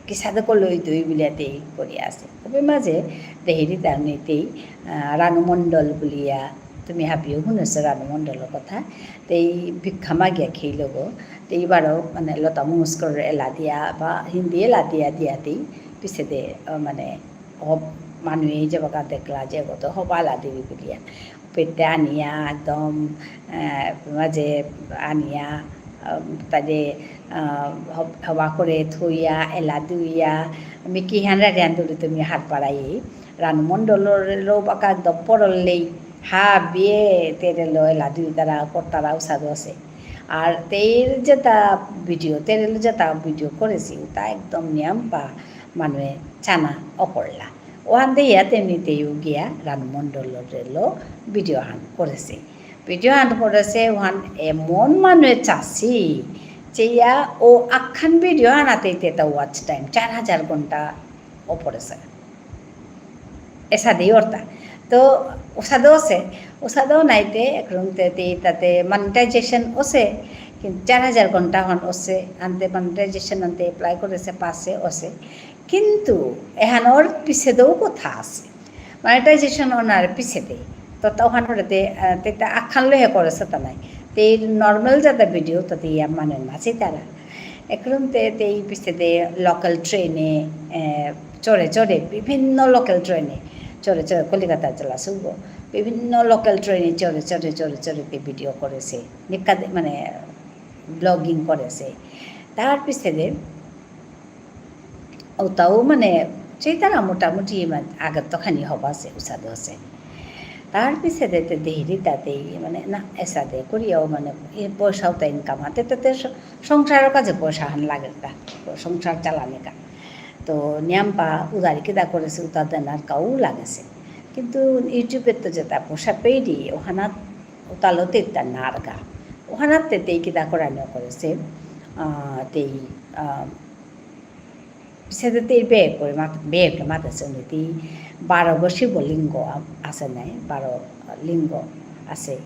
কিসাদে কলই তুই বুলিয়া তেই করিয়া আছে। তবে মাঝে দেহিরি তার নেই তেই, আহ, রানু মণ্ডল বুলিয়া তুমি হাবিও শুনেছো রানু মণ্ডলর কথা। তেই ভিক্ষা মাগিয়া খেয়ে লোক। তেই বারো মানে লতা মঙ্গেশকর এলা দিয়া বা হিন্দি এলা দিয়া দিয়া তেই পিছেদে, আহ, মানে হব মানুয়ে যেবাকা দেখলা যে গত হবা এলা দিবি বুলিয়া। পেতে আনিয়া একদম, আহ, মাঝে আনিয়া, আহ, তারে, আহ, হব-, হবা করে থইয়া, এলা দুইয়া, আমি কি হান রাখে আন্দোলিত তুমি হার পাড়াই। রানু মণ্ডলর লো বাকা একদম পড়লেই, হাবিয়ে তেরে লো এলা দুই তারা করতারা উসাদে আছে। আর তেইর যেটা video, তেরে লো যেটা video করেছি, ওটা একদম নিয়াম পা মানুয়ে চানা অকরলা। ওহান দেহিয়া তেমনি তেইও গিয়া রানু মণ্ডলরে লো video হান করেছে। Video হান করেছে, ওহান এমন মানুয়ে চাছি, চেয়া ও আখান video হানাতে তেতা watch time চার হাজার ঘন্টা ওপরে আছে। এসাদেই অর্থা। তো ওসাদে আছে, ওসাদেও নাইতে, একরম তে, তে, তাতে monetization আছে, কিন্তু চার হাজার ঘন্টা হন আছে, আনতে monetization আনতে apply করেছে, পাসে আছে। কিন্তু এহানর পিছেদেও কথা আছে। Monetization অনার পিছেদে। তো তখন ওটাতে, আহ, তে তা আখান লইয়া করেছে তা নাই। তে normal যাতে video তাতে ইয়া মানে নাচে তারা। একরম তে, তে এই পিছেদে local train-এ, আহ, চড়ে চড়ে, বিভিন্ন local train-এ চড়ে চড়ে কলিকাতা জেলা শুভ। বিভিন্ন local train-এ চড়ে চড়ে, চড়ে চড়ে তে video করেছে। নিকাদে, মানে, vlogging করেছে। তার পিছেদে ওটাও মানে, সেই তারা মোটামুটি মা-, আগের তো খানি হবা আছে, উসাদে আছে। তার পিছেদে তে দেহিরি তাতেই, মানে, না, এসাদে করিয়াও, মানে, এ পয়সাও তো income হাতে, তাতে স-, সংসারর কাজে পয়সা হান লাগে তা, সংসার চালানি কা। তো নিয়াম্পা উদারি কিদা করেছে, উতা দেনার কাউ লাগেছে। কিন্তু YouTube-এ তো যেটা পয়সা পেইরি, ওহানাত উতালো তেতা নারগা। ওহানাত তেতেই কিদা করানো করেছে, আহ, তেই, আহ, পিছেদে তেই বেগ করে মাত-, বেগ মাতেছে উনি তেই বারো গো শিবলিঙ্গ আ-, আছে নাই, বারো লিঙ্গ আছে।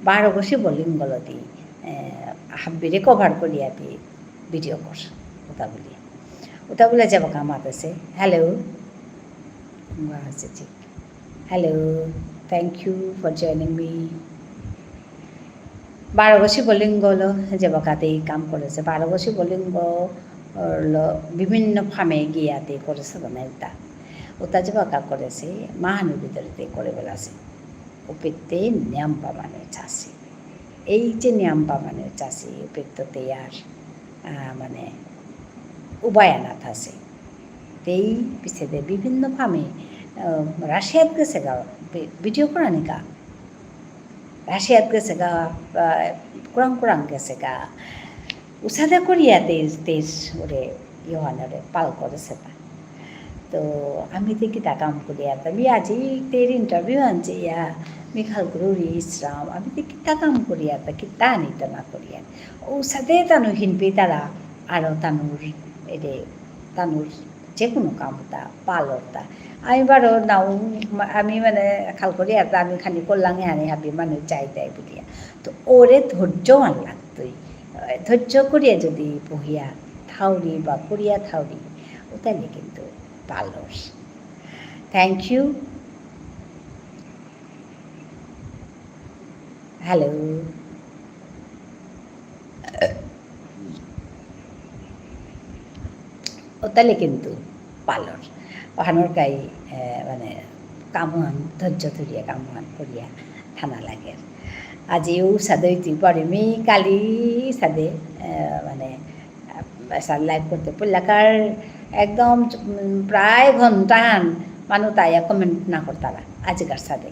বারো গো শিবলিঙ্গ লতি, এ, হাব্বিরে cover করিয়া দি video কর, ওটা বলি। ওটা বলে যাবো কা মাতেছে, "Hello।" আছে ঠিক। Hello, thank you for joining me. বারো গো শিবলিঙ্গ লো যে বাকাতেই কাম করেছে, বারো গো শিবলিঙ্গ লো বিভিন্ন ফার্মে গিয়াতে করেছে তো না এটা। ওটা যে বাকা করেছে, মাহানুর ভিতরেতে করে বেড়াছে। ওপেতে নিয়াম্পা মানে চাষি। এই যে নিয়াম্পা মানে চাষি, ওপেত্ত তেয়ার, আহ, মানে উবায়া না থাসে। তেই পিছেদে বিভিন্ন ফার্মে, আহ, রাশিয়াত গেছে গা, বি-, video করানি কা। রাশিয়াত গেছে গা, আহ, কুরাং কুরাং গেছে গা। উসাদে করিয়া তেইশ, তেইশ ওরে ইয়োহানরে পাল করেছে তা। তো আমি তে কিতা কাম করিয়ার তা, মি আজি তের interview আনছে ইয়া, মি খাল করুরি ইসরাম, আমি তে কিতা কাম করিয়ার তা, কিতা আনিত না করিয়ার। ঔসাদে তানু হিনপি তারা, আরো তানুর, এরে, তানুর যে কোনো কাম তা, পালর তা। আমি বারো নাও, মা-, আমি মানে খাল করিয়ার তা, আমি খানি করলাঙে আনি হাবি মানু চাই তাই বুলিয়া। তো ওরে ধৈর্য আন লাগতই। ধৈর্য করিয়া যদি বহিয়া থাউরি বা করিয়া থাউরি, ওতাইলে কিন্তু পালর। Thank you. Hello. ওতাইলে কিন্তু পালর। ওহানর কাই, এ, মানে, কামহান, ধৈর্য ধরিয়া কামহান করিয়া থানা লাগে। আজি ঔসাদে ইতি পারি মি কালি সাদে, এ, মানে, এসার live করতে পড়লাকার একদম, উম, প্রায় ঘন্টাহান মানু তাইয়া comment না করতারা আজিকার সাদে।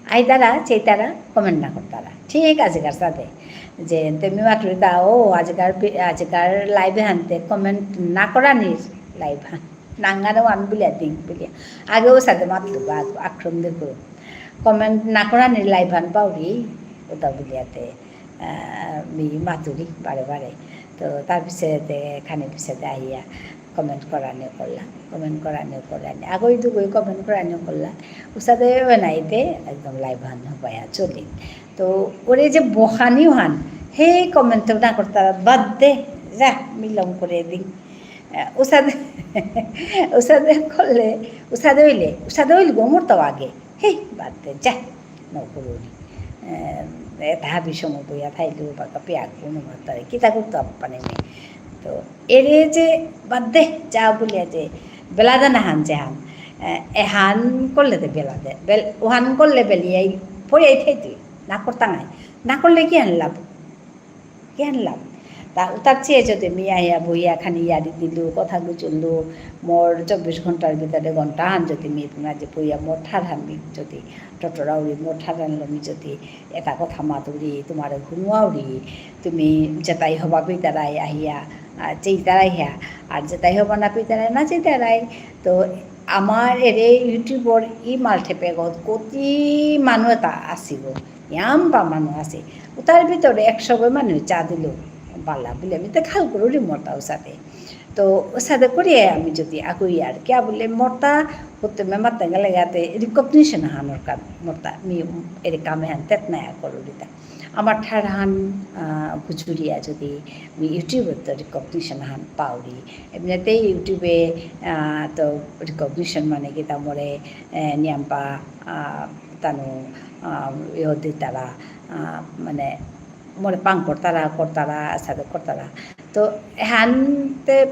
আইতারা, চেইতারা, comment না করতারা। ঠিক আজিকার সাদে। যে তুমি মাতুরিতা, ও, আজিকার পি-, আজিকার live হানতে comment না করানির live হান। নাঙ্গারে ওয়ান বুলিয়া দিন বুলিয়া। আগেও সাদে মাতলু বা আক্রম দেখো। Comment না করানির live হান পাউরি, ওতা বুলিয়াতে। আহ, মি মাতুরি বারে বারে। তো তার পিছেতে, খানি পিছেতে আহিয়া comment করানি করলা, comment করানি করানি। আগই দুগই comment করানি করলা। উসাদে ওনাইতে একদম live হান হবায়া চলি। তো ওরে যে বহানি হান, হে comment তো না করতারা, বাদ দে, যা, মিলম করে দিন। আহ, উসাদে, উসাদে করলে, উসাদে হইলে, উসাদে হইলে গোমর তো আগে। হে, বাদ দে, যা, নকরুরি। এ, এতা হাবি সময় বইয়া থাইলেও বাকা পেয়া কোনো মাতারে, কিতা করতো আপ্পানে মি। তো, এরে যে, বাদ দে, যা বুলিয়া যে, বেলাদে না হান যে হান, এ, এহান করলে দে বেলাদে, বেল-, ওহান করলে বেলিয়াই, পড়িয়াই থাইতে, না করতা নাই। না করলে কি আনলাম? জ্ঞান লাভ। তা, তার চেয়ে যদি মি আইয়া বইয়া খানি ইয়ারি দিলু, কথা গুজুলু, মোর চব্বিশ ঘন্টার ভিতরে ঘন্টা হান যদি মি মাঝে বইয়া মোর ঠারহান মি যদি টটরাউরি, মোর ঠারহান লমি যদি এতা কথা মাতুরি, তোমারে হুনুয়াউরি, তুমি যেতাই হবা পিতারাই আহিয়া, আহ, চেইতারাই হ্যা, আর যেতাই হবা না পিতারাই না চেইতারাই। তো আমার এরে YouTubeর ই মালঠেপেগত কতি মানু এতা আসিব। ইয়াম্বা মানু আসে। উতার ভিতরে একশো গই মানু চা দিল। বালা বুলে আমি তো খাল করুরি মোরতা উসাদে। তো উসাদে করিয়া আমি যদি আগুই আর কিয়া বুলে মোরতা হতে মে মাতে গেলে গাতে recognition আহান দরকার মোরতা। মি এরে কাম এহান তেত নায়া করুরিতা। আমার ঠারহান, আহ, গুজুরিয়া যদি মি YouTubeএ তো recognition আহান পাউরি। এমনিতে YouTubeএ, আহ, তো recognition মানে কিতা মোরে, এ, নিয়াম্পা, আহ, তানু, আহ, ইয়ো দিতারা, আহ, মানে, মোরে পাং করতারা, করতারা, সাদে করতারা। তো, এহানতে,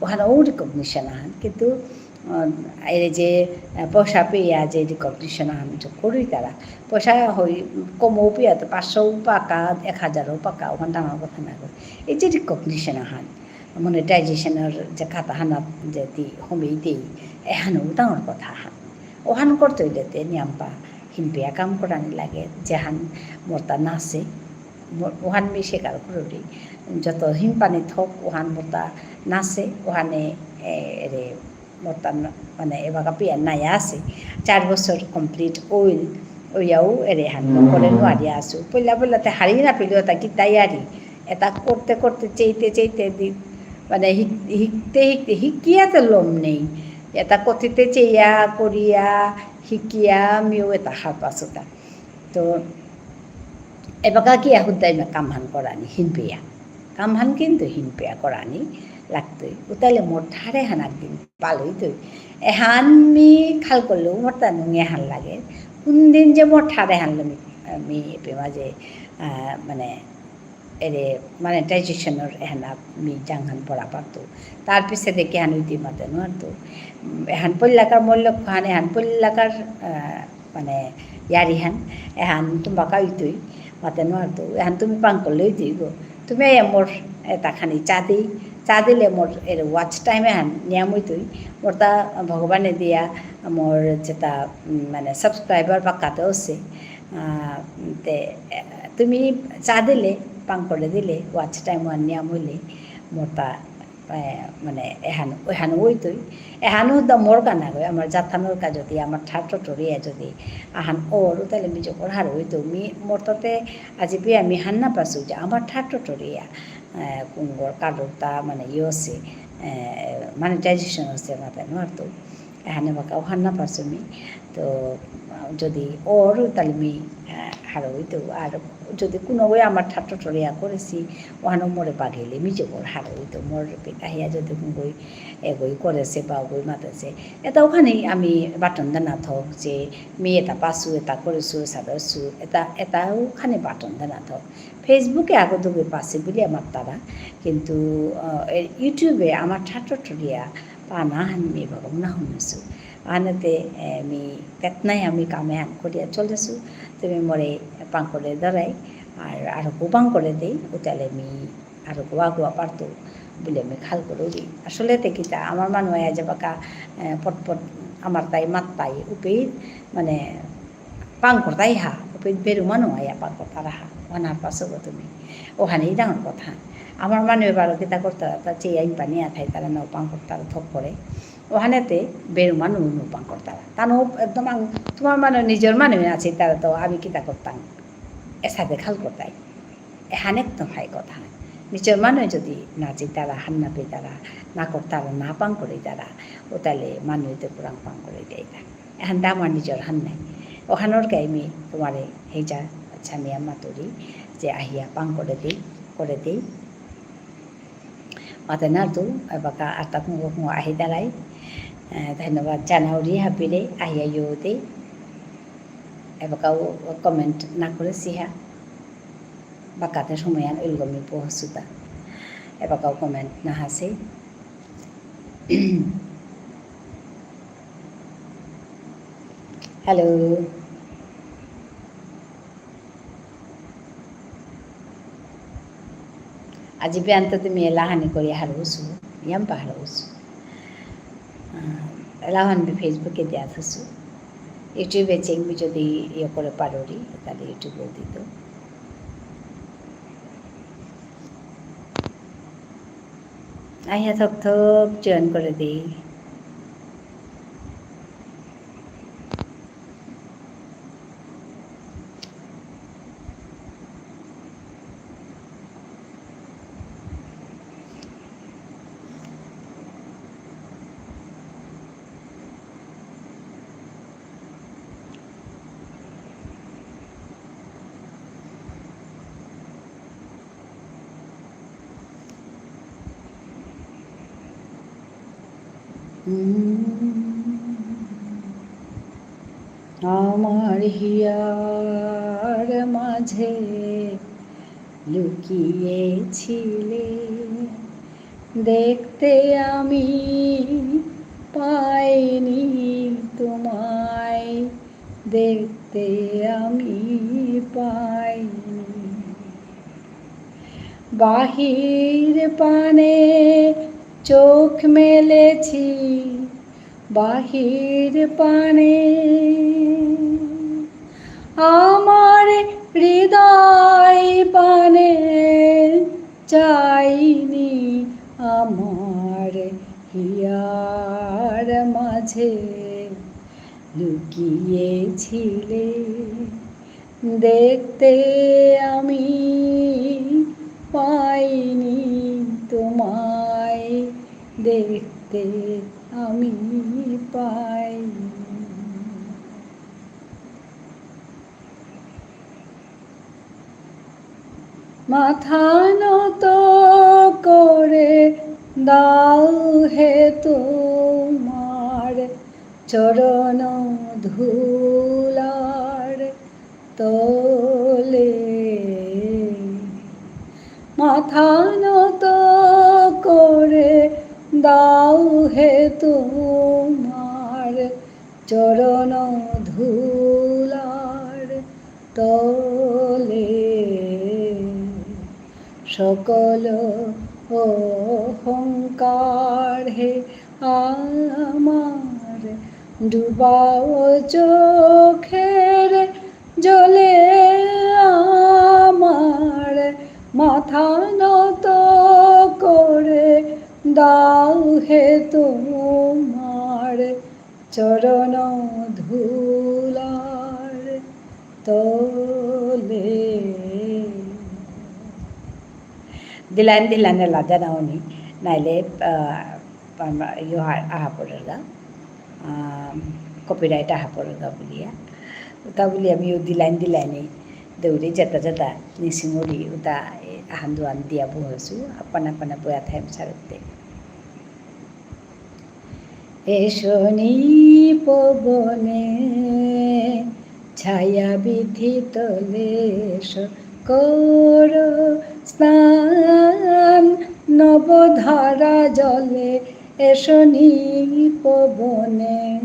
ওহান ও recognition আহান, কিন্তু, আহ, এরে যে, আহ, পয়সা পেয়া যে recognition আহান যে করুরিতারা, পয়সা হই, কমও পেয়া তো পাঁচশো পাকা, এক হাজারও পাকা, ওহান ডাঙর কথা না কই। এই যে recognition আহান, monetizationর যে খাতা হানাত যদি হমেই দেই, এহানও ডাঙর কথা হান। ওহান করতে হইলে তে নিয়াম্পা হিনপিয়া কাম করানি লাগে, যেহান মোরতা নাসে, মো-, ওহান মি স্বীকার করুরি। যত হিনপানি থক, ওহান মোরতা নাসে, ওহানে, এ, এরে মোরতা ন-, মানে, এবাকা পিয়া নাই আসে। চার বছর complete ওইল, ওইয়াও এরে হান করে নুয়ারি আসু। পইলা পইলা তে হারি না পেলেও তা কি তাইয়ারি। এতা করতে করতে চেইতে চেইতে দি-, মানে, হিক-, হিকতে হিকতে হিকিয়া তো লম নেই। এতা কতিতে চেয়া করিয়া হিকিয়া মিও এতা হারপাসুতা। তো এবাকা কি এখন তাই না কামহান করানি হিনপিয়া। কামহান কিন্তু হিনপিয়া করানি লাগতই। উতালে মোর ঠারে হান একদিন পালইতই। এহান মি খাল করলেও মোর তা নুঙে হান লাগে। কোন দিন যে মোর ঠারে হান লমি, মি এপে মাঝে, আহ, মানে, এরে monetizationর এহানা মি জাংহান পড়া পারতো। তার পিছে দেখে হান উইতি মাতে নুয়ারতো। উম, এহান পল্লাকার মোর লক্ষ্য হান, এহান পল্লাকার, আহ, মানে, ইয়ারি হান, এহান তুমবাকা উইতই, মাতে নুয়ারতো। এহান তুমি পাং করলে উইতই গো। তুমি এই মোর এতা খানি চা দি, চা দিলে মোর এর watch time এহান নিয়াম উইতই। মোর তা ভগবানে দিয়া মোর যেতা, উম, মানে, subscriber বাকাতে আছে। আহ, তে, এ, তুমি চা দিলে, পাং করে দিলে, watch time ওহান নিয়াম হইলে, মোরতা এ, মানে, এহান, ওহান ওইতই। এহান হুদা মোর কা নাগই, আমার জাতহানর কা যদি, আমার ঠার টটরিয়া যদি, আহান অর, তাহলে মি জবর হারৌ ওইতৌ। মি, মোর তাতে আজি পেয়া মি হার না পাসু যে আমার ঠার টটরিয়া, এ, কুঙগর কারুরতা, মানে, ইয়ে আসে, এ, monetization আসে, মাতে নুয়ারতৌ। এহানে বাকা ওহান না পাসু মি। তো, যদি অর, তাহলে মি, এ, হারৌ ওইতৌ। আর যদি কুঙগই আমার ঠার টটরিয়া করেসি, ওহানো মোরে বাগেলে, মি জবর হারৌ ওইতৌ, মোর পিতা হিয়া যদি কুঙগই এগই করেসে বা ওগই মাতেসে। এতা ওহানেই আমি বাটন দেনা থক যে মি এতা পাসু, এতা করেসু, এতা দেসু, এতা, এতা ওহানে বাটন দেনা থক। Facebook-এ আগো দুগই পাসে বুলিয়া মাত্তারা, কিন্তু, আ, এ, YouTube-এ আমার ঠার টটরিয়া পানা হান মি বাগম না হুনেসু। আহানাতে, এ, মি তেতনাই আমি কামে হান করিয়া চলেসু। তুমি মোরে পাং করে দাঁড়াই, আর, আরকো পাং করে দেই, উতালে মি আরকো আগুয়া পারতৌ বুলে মি খাল করুরি। আসলে তে কিতা, আমার মানু আয়া যে বাকা, এ, পট পট আমার তাই মাত তাই উপেই, মানে, পাং করতাই হা, উপেই বেরু মানু আয়া পাং করতারা হা, ওহান হারপাসো গো তুমি। ওহানেই ডাঙর কথা। আমার মানু এবারও কিতা করতারা, তা চেয়ে আইন পানি আথাই তারা নাও পাং করতারা থক করে। ওহানেতে বেরু মানু নৌ পাং করতারা। তানো একদম আং-, তোমার মানু, নিজর মানু আছে, তারা তো আমি কিতা করতাম? এসাদে খাল করতাই। এহান একদম হাই কথা। নিজর মানু যদি না চিতারা, হার না পেতারা, না করতারা, না পাং করিতারা, ও তাহলে মানু এতে পুরাং পাং করে দেয়তা। এহান তো আমার নিজর হান নাই। ওহানর কাই মি তোমারে হেজা ছামিয়া মাতুরি যে আহিয়া পাং করে দেই, করে দেই। মাতে না তো, এবাকা আতা কুঙগ কুঙগ আহি দাঁড়াই। এ, ধন্যবাদ জানাউরি হাবিরে, আহিয়া ইয়ো দে। এবাকাও comment না করেসি হা। বাকাতে সময়হান উলগমি পৌঁছুতা। এবাকাও comment না আসে। Hello. আজি বেয়ান্ত তুমি এলাহানি করি হারৌসু, ইয়াম্পা হারৌসু। আহ, এলাহান বি Facebook-এ দিয়া থসু। YouTube-এ চেংবি যদি ইয়ে করে পারুরি, তাহলে YouTube-এ দিত। আহিয়া থক থক join করে দেই। আমার হিয়ার মাঝে লুকিয়েছিলে, দেখতে আমি পাইনি তোমায়, দেখতে আমি পাইনি। বাহির পানে চোখ মেলেছি, বাহির পানে আমার হৃদয় পানে চাইনি, আমার হিয়ার মাঝে লুকিয়েছিলে। দেখতে আমি পাইনি তোমায়, দেখতে আমি পাইনি। মাথা নত করে দাও হে তোমার চরণ ধুলার তলে। মাথা নত করে দাও হে তোমার চরণ ধুলার তলে। সকল অহংকার হে আমার, ডুবাও চোখের জলে আমার। মাথা নত করে দাও হে তোমার চরণ ধুলার তলে। দিলাইন দিলাইন এলা জানাওনি, নাইলে, আহ, পামা-, ইয়ো হা-, আহা পড়েরগা, আহ, copyright আহা পড়েরগা বুলিয়া। উতা বুলিয়া আমি ইয়ো দিলাইন দিলাইনে দেউরি যেতা যেতা নিসিঙুরি উতা, এ, আহান দুহান দিয়া বহেসু, আপানা আপানা বয়া থাইম সারতে। এসো নৃপবনে ছায়া বীথি তলে, এসো করো স্নান নবধারা জলে। এসো নৃপবনে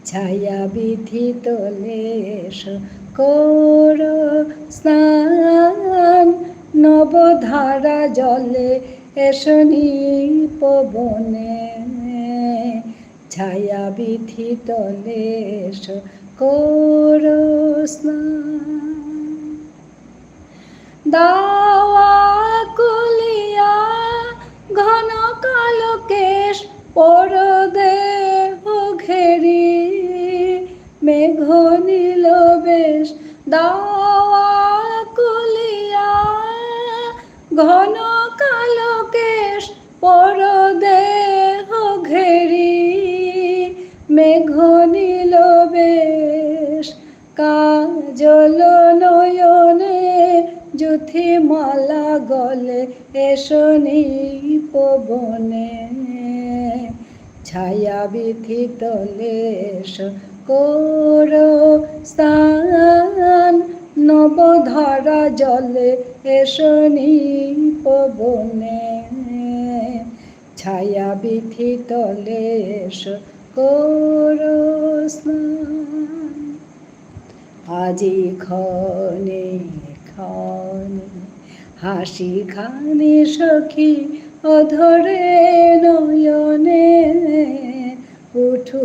ছায়া বীথি তলে, এসো করো স্নান নবধারা জলে। এসো নৃপবনে ছায়া বীথি তলে, এসো করো স্নান। দাওয়া কুলিয়া ঘন কালো কেশ, পর দেহ ঘেরি মেঘ নীল বেশ। দাওয়া কুলিয়া ঘন কালো কেশ, পর দেহ ঘেরি মেঘ নীল বেশ। কাজল নয়নে যুথি মালা গলে, এসো নৃপবনে ছায়া বীথি তলে, এসো করো স্নান নবধারা জলে। এসো নৃপবনে ছায়া বীথি তলে, এসো করো স্নান। আজি ক্ষণে ক্ষণে হাসি খানি সখী অধরে নয়নে, উঠু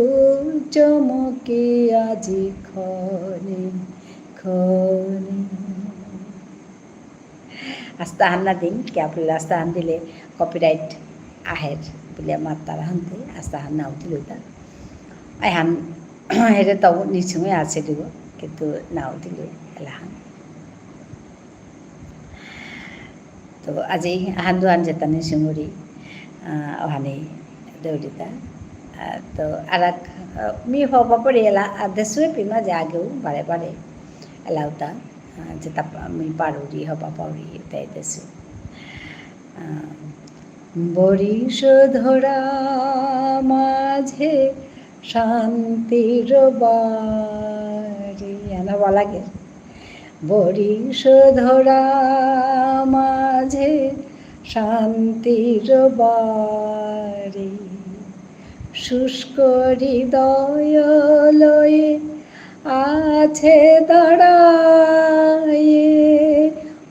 চমকি আজি ক্ষণে ক্ষণে। আস্তা হান না দিন, কিয়া বুলে আস্তা হান দিলে copyright আহের বুলে মাত্তারা হানতে, আস্তা হান নাও দিল তা। আই হান, হেরে তাও নিচুঙে আছে দিব, কিন্তু নাও দিল এলাহান। তো আজি আহান দুহান যেতা নিচুঙুরি, আহ, ওহানি দেউরিতা। আহ, তো আরাক, আহ, মি হবা পড়ি এলা, আহ, দেসুয়ে পিমা যে আগেও বারে বারে এলাউতা। আহ, যেতা পা-, আমি পারুরি হবা পাউরি এতাই দেসু। আহ, বরিষ ধরা মাঝে শান্তির বাড়ি। এহান হবা লাগে। বরিষ ধরা মাঝে শান্তির বাড়ি। শুষ্ক হৃদয় লয়ে আছে দাঁড়ায়ে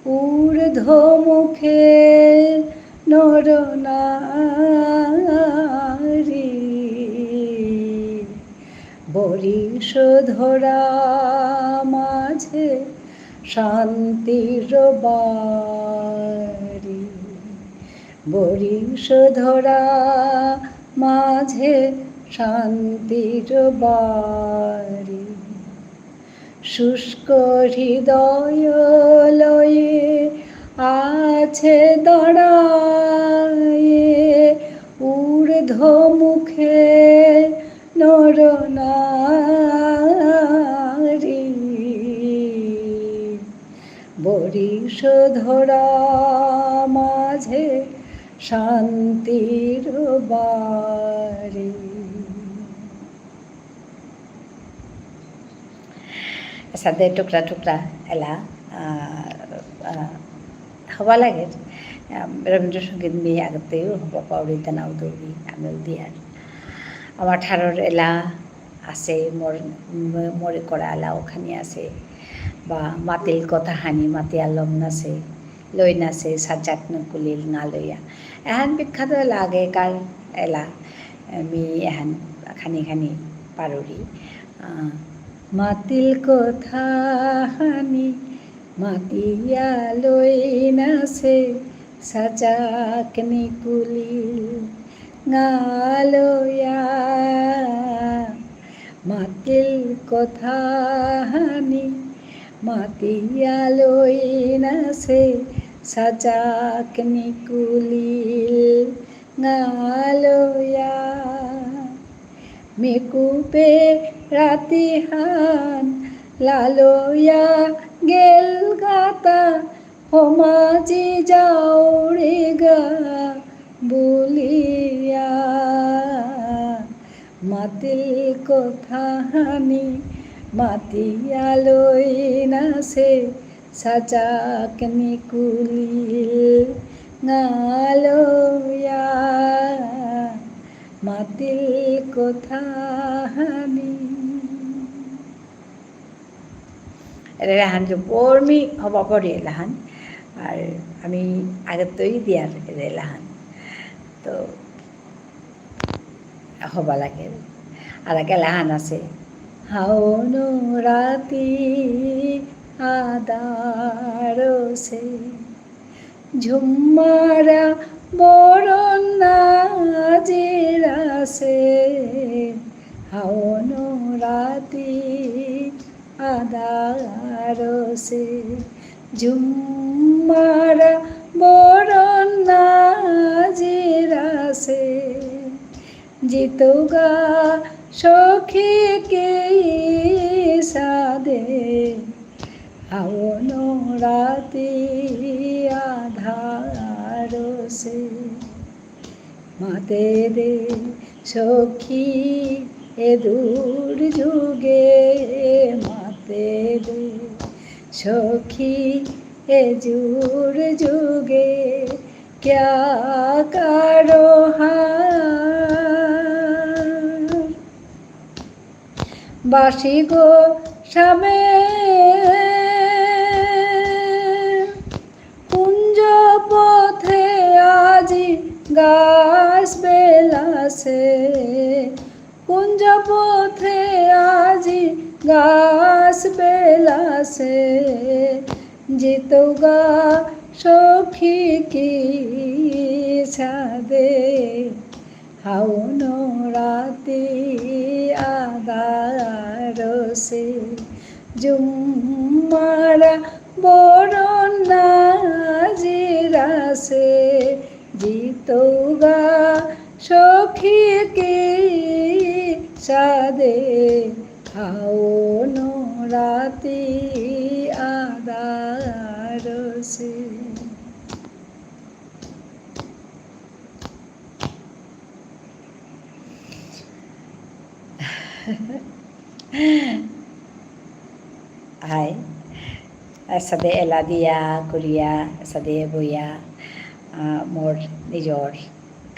ঊর্ধ্বমুখে নর নারী। বরিষ ধরা মাঝে শান্তির বাড়ি। বরিষ ধরা মাঝে শান্তির বাড়ি। শুষ্ক হৃদয় লয়ে আছে দাঁড়ায়ে ঊর্ধ্বমুখে নর নারী। বরিষ ধরা মাঝে শান্তির বাড়ি। এসাদে টুকরা টুকরা এলা, আহ, আহ, হবা লাগে। আহ, রবীন্দ্রসঙ্গীত মি আগতেও হবা পাউরি, তানাও দৌরি, আমিও দিয়ার। আমার ঠারর এলা আছে, মোর, ম-, মোরে করা এলা ওখানে আছে। বা মাতিল কথা হানি মাতিয়া লম নাচে, লই নাচে সাজাক নকুলিল না লইয়া। এহান বিখ্যাত এলা আগেকার এলা, মি এহান খানি খানি পারুরি। আহ, মাতিল কথা হানি মাতিয়া লই নাচে, সাজাক নিকুলিল গালয়া, মাতিল কথাহানি মাতিয়া লইনাসে, সাজাক নিকুলিল গালয়া। মিকুপে রাতিহান লালয়া গেলগাতা, হমাজি যাওরিগা বুলিয়া। মাতিল কথাহানি মাতিয়া লইনাসে, সাজাক নিকুলিল গালয়া, মাতিল কথাহানি। এরে এলাহান যে পড়মি হবা পড়ি এলাহান। আর আমি আগে তৈ দিয়ার এরে এলাহান। তো হবা লাগে। আর আগে এলাহান আছে। হাওনো রাতি আদারসে ঝুম্মারা বরণ নাজিরাসে, হাওনো রাতি আদারসে। ঝুম্মারা বরণ নাজিরাসে। জিতৌগা সখী কি সাদে, হাওনো রাতি আধারসে। মাতে দে সখী এ দুর্যোগে, মাতে দে সখী এ দুর্যোগে, ক্যা করো হায়। বাসি গো শ্যামে কুঞ্জ পথে আজি গাছ বেলাসে, কুঞ্জ পথে আজি গাছ বেলাসে, জিতৌগা সখী কি সাদে। হাওনো রাতি আধারসে, ঝুম্মারা বরণ নাজিরাসে, জিতৌগা সখী কি সাদে, হাওনো রাতি আধারসে। হাই, এসাদে এলা দিয়া করিয়া, এসাদে বইয়া, আহ, মোর নিজর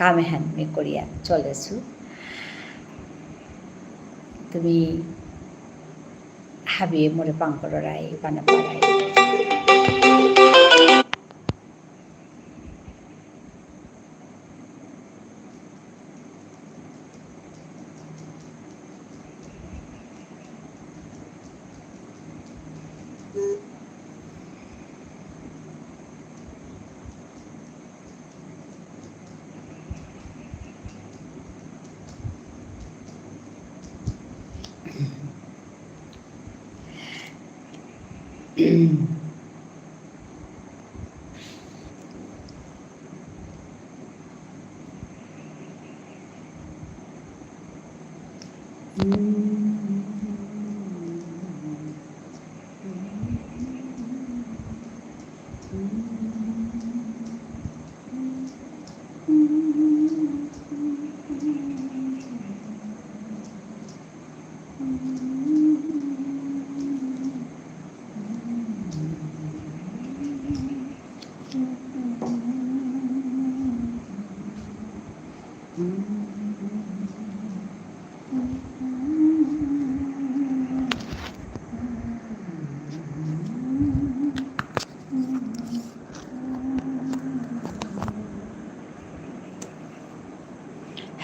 কাম এহান মি করিয়া চলেসু। তুমি হাবিয়ে মোরে পাং কররাই, পানা পারাই।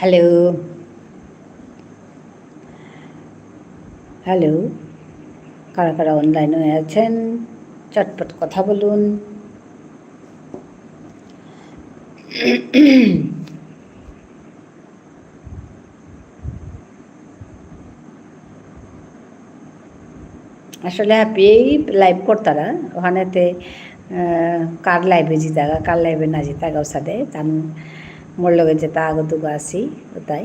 Hello. Hello. কারা কারা online এ আছেন, চটপট কথা বলুন। আসলে হাবিয়ে live করতারা, ওহানেতে, আহ, কার live এ জিতাগা, কার live এ না জিতাগা, ওসাদে, তানু মোর লগে যেতা আগ দুগা আসি, ওতাই।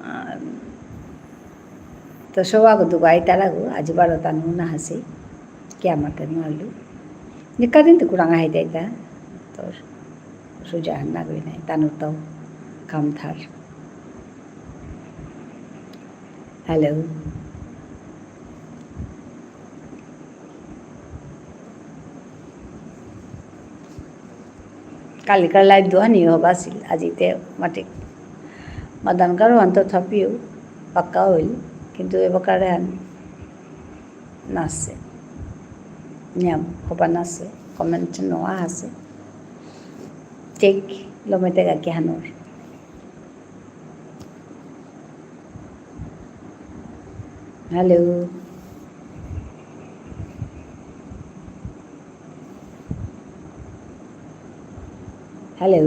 আহ, তো সৌ আগ দুগা আইতারা গো, আজি বারো তানু না হাসি, কিয়া মাতে নুয়ারলু। নিকা দিন তো কুরাঙ আহাইতাইতা, তোর সুজা হান নাগই নাই, তানু তো কাম থার। Hello. কালিকার live দুহানি হবা আছিল, আজিতে মাতিক। মাদান কারো আন তথাপিও পাক্কা হইল, কিন্তু এবাকারে আন নাসে। নিয়ম হবা নাসে, comment নোয়া আসে। ঠিক, লমেতে গাকি হানোর। Hello. Hello.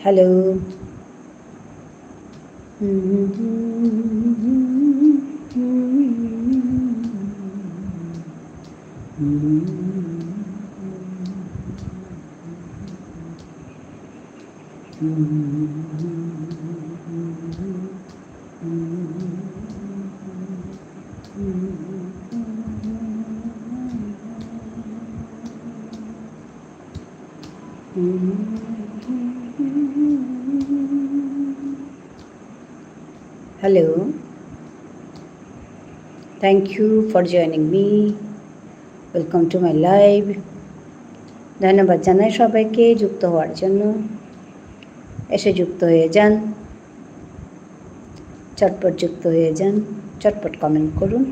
Hello. Hello. Thank you for joining me. Welcome to my live. ধন্যবাদ জানাই সবাইকে যুক্ত হওয়ার জন্য। এসে যুক্ত হয়ে যান। চটপট যুক্ত হয়ে যান, চটপট comment করুন।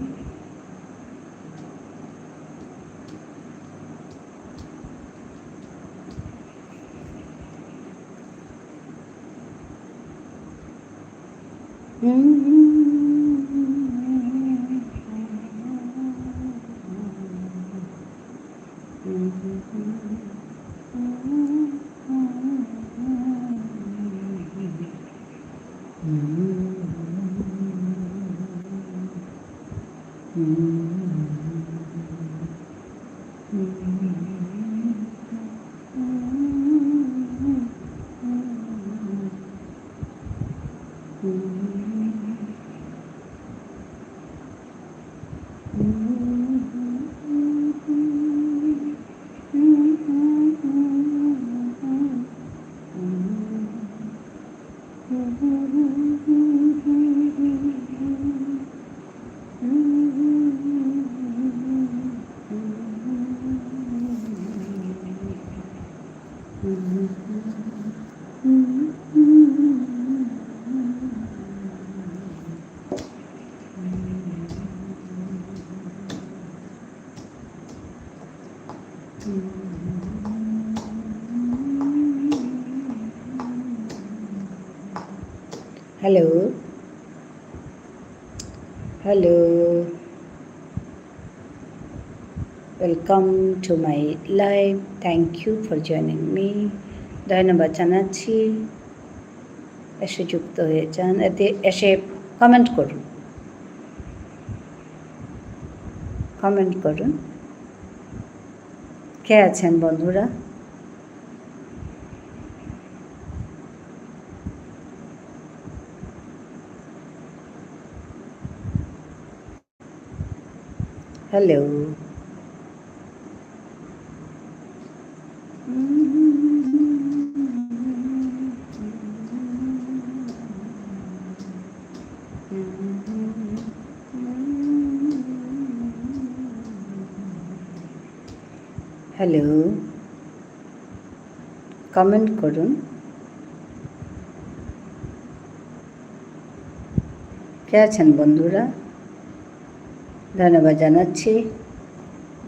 Hello. Hello. Welcome to my live. Thank you for joining me. ধন্যবাদ জানাচ্ছি। এসে যুক্ত হয়ে যান, এতে এসে comment করুন, comment করুন। কে আছেন বন্ধুরা? Hello. Hello. Comment করুন। কে আছেন বন্ধুরা? ধন্যবাদ জানাচ্ছি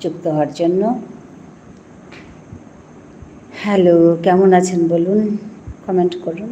যুক্ত হওয়ার জন্য। Hello, কেমন আছেন বলুন, comment করুন।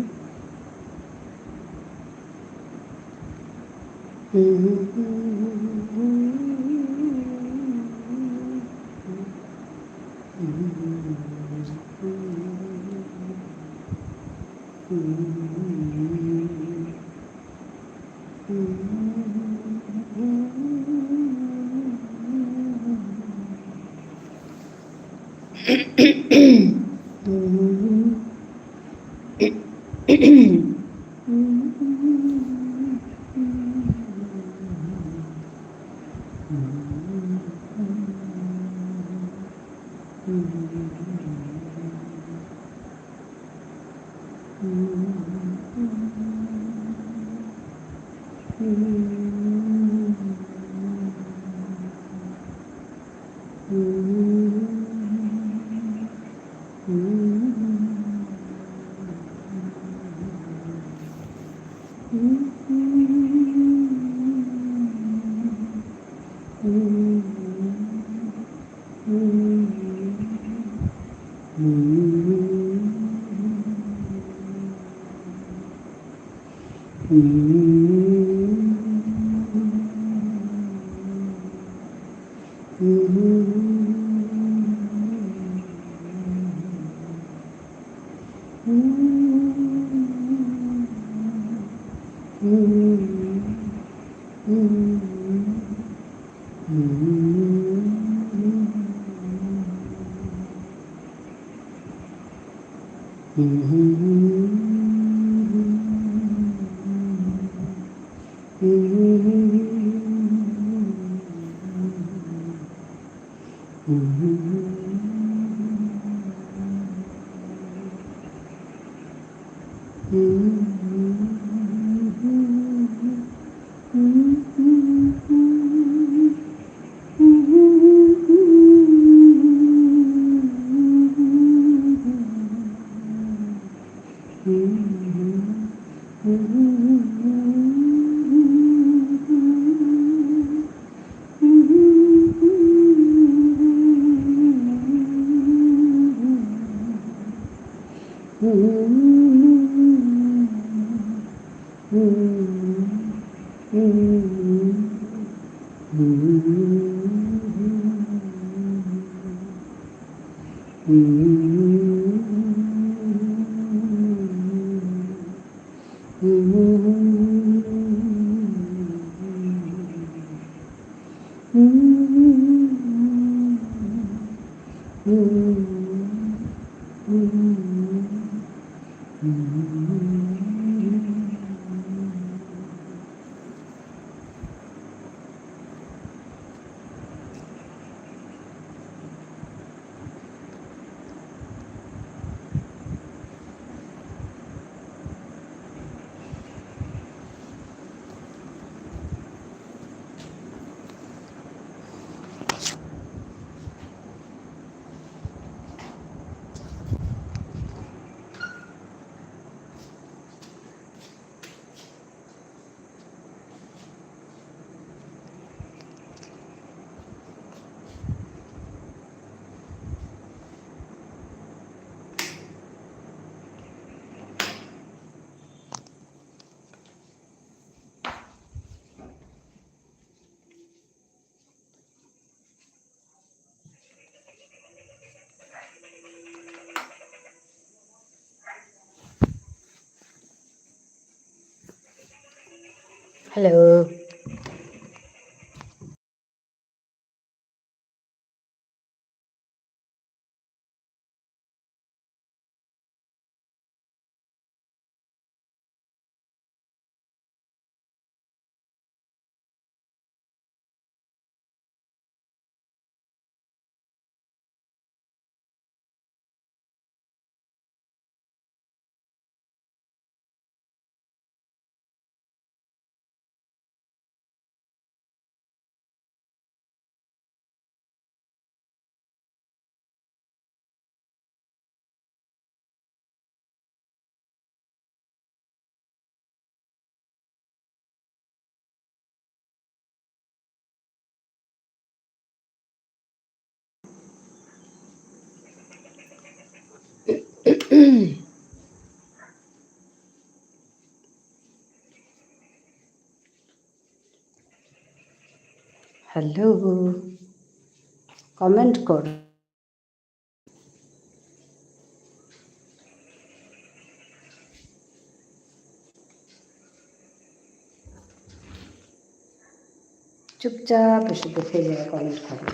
Hello. Hello. Comment কর। চুপচাপ এসে দেখে যারা comment করে।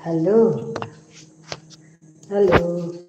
Hello. Hello.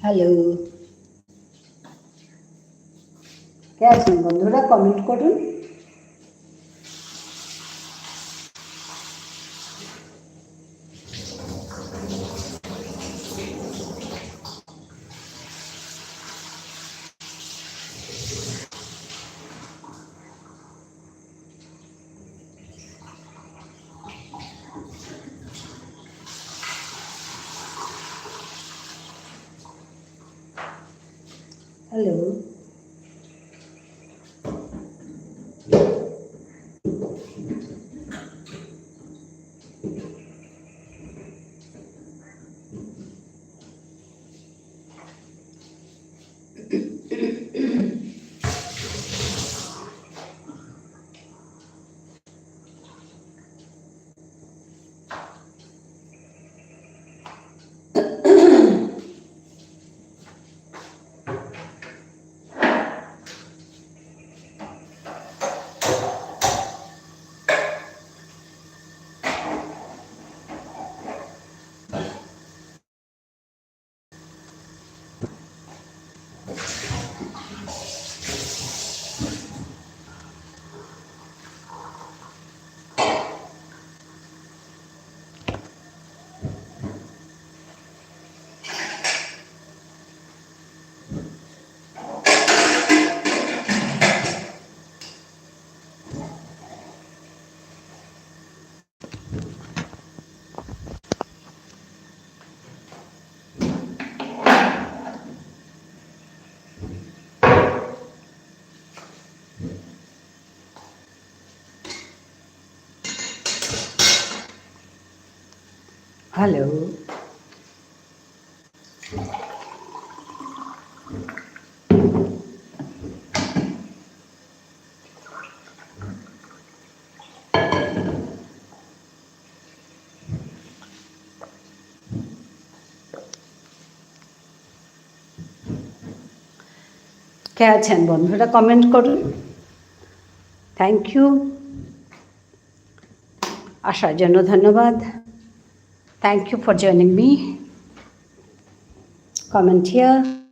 Hello. কে আছেন বন্ধুরা? Comment করুন। Hello. Hello. কে আছেন বন্ধুরা, comment করুন। Thank you। আসার জন্য ধন্যবাদ। Thank you for joining me. Comment here.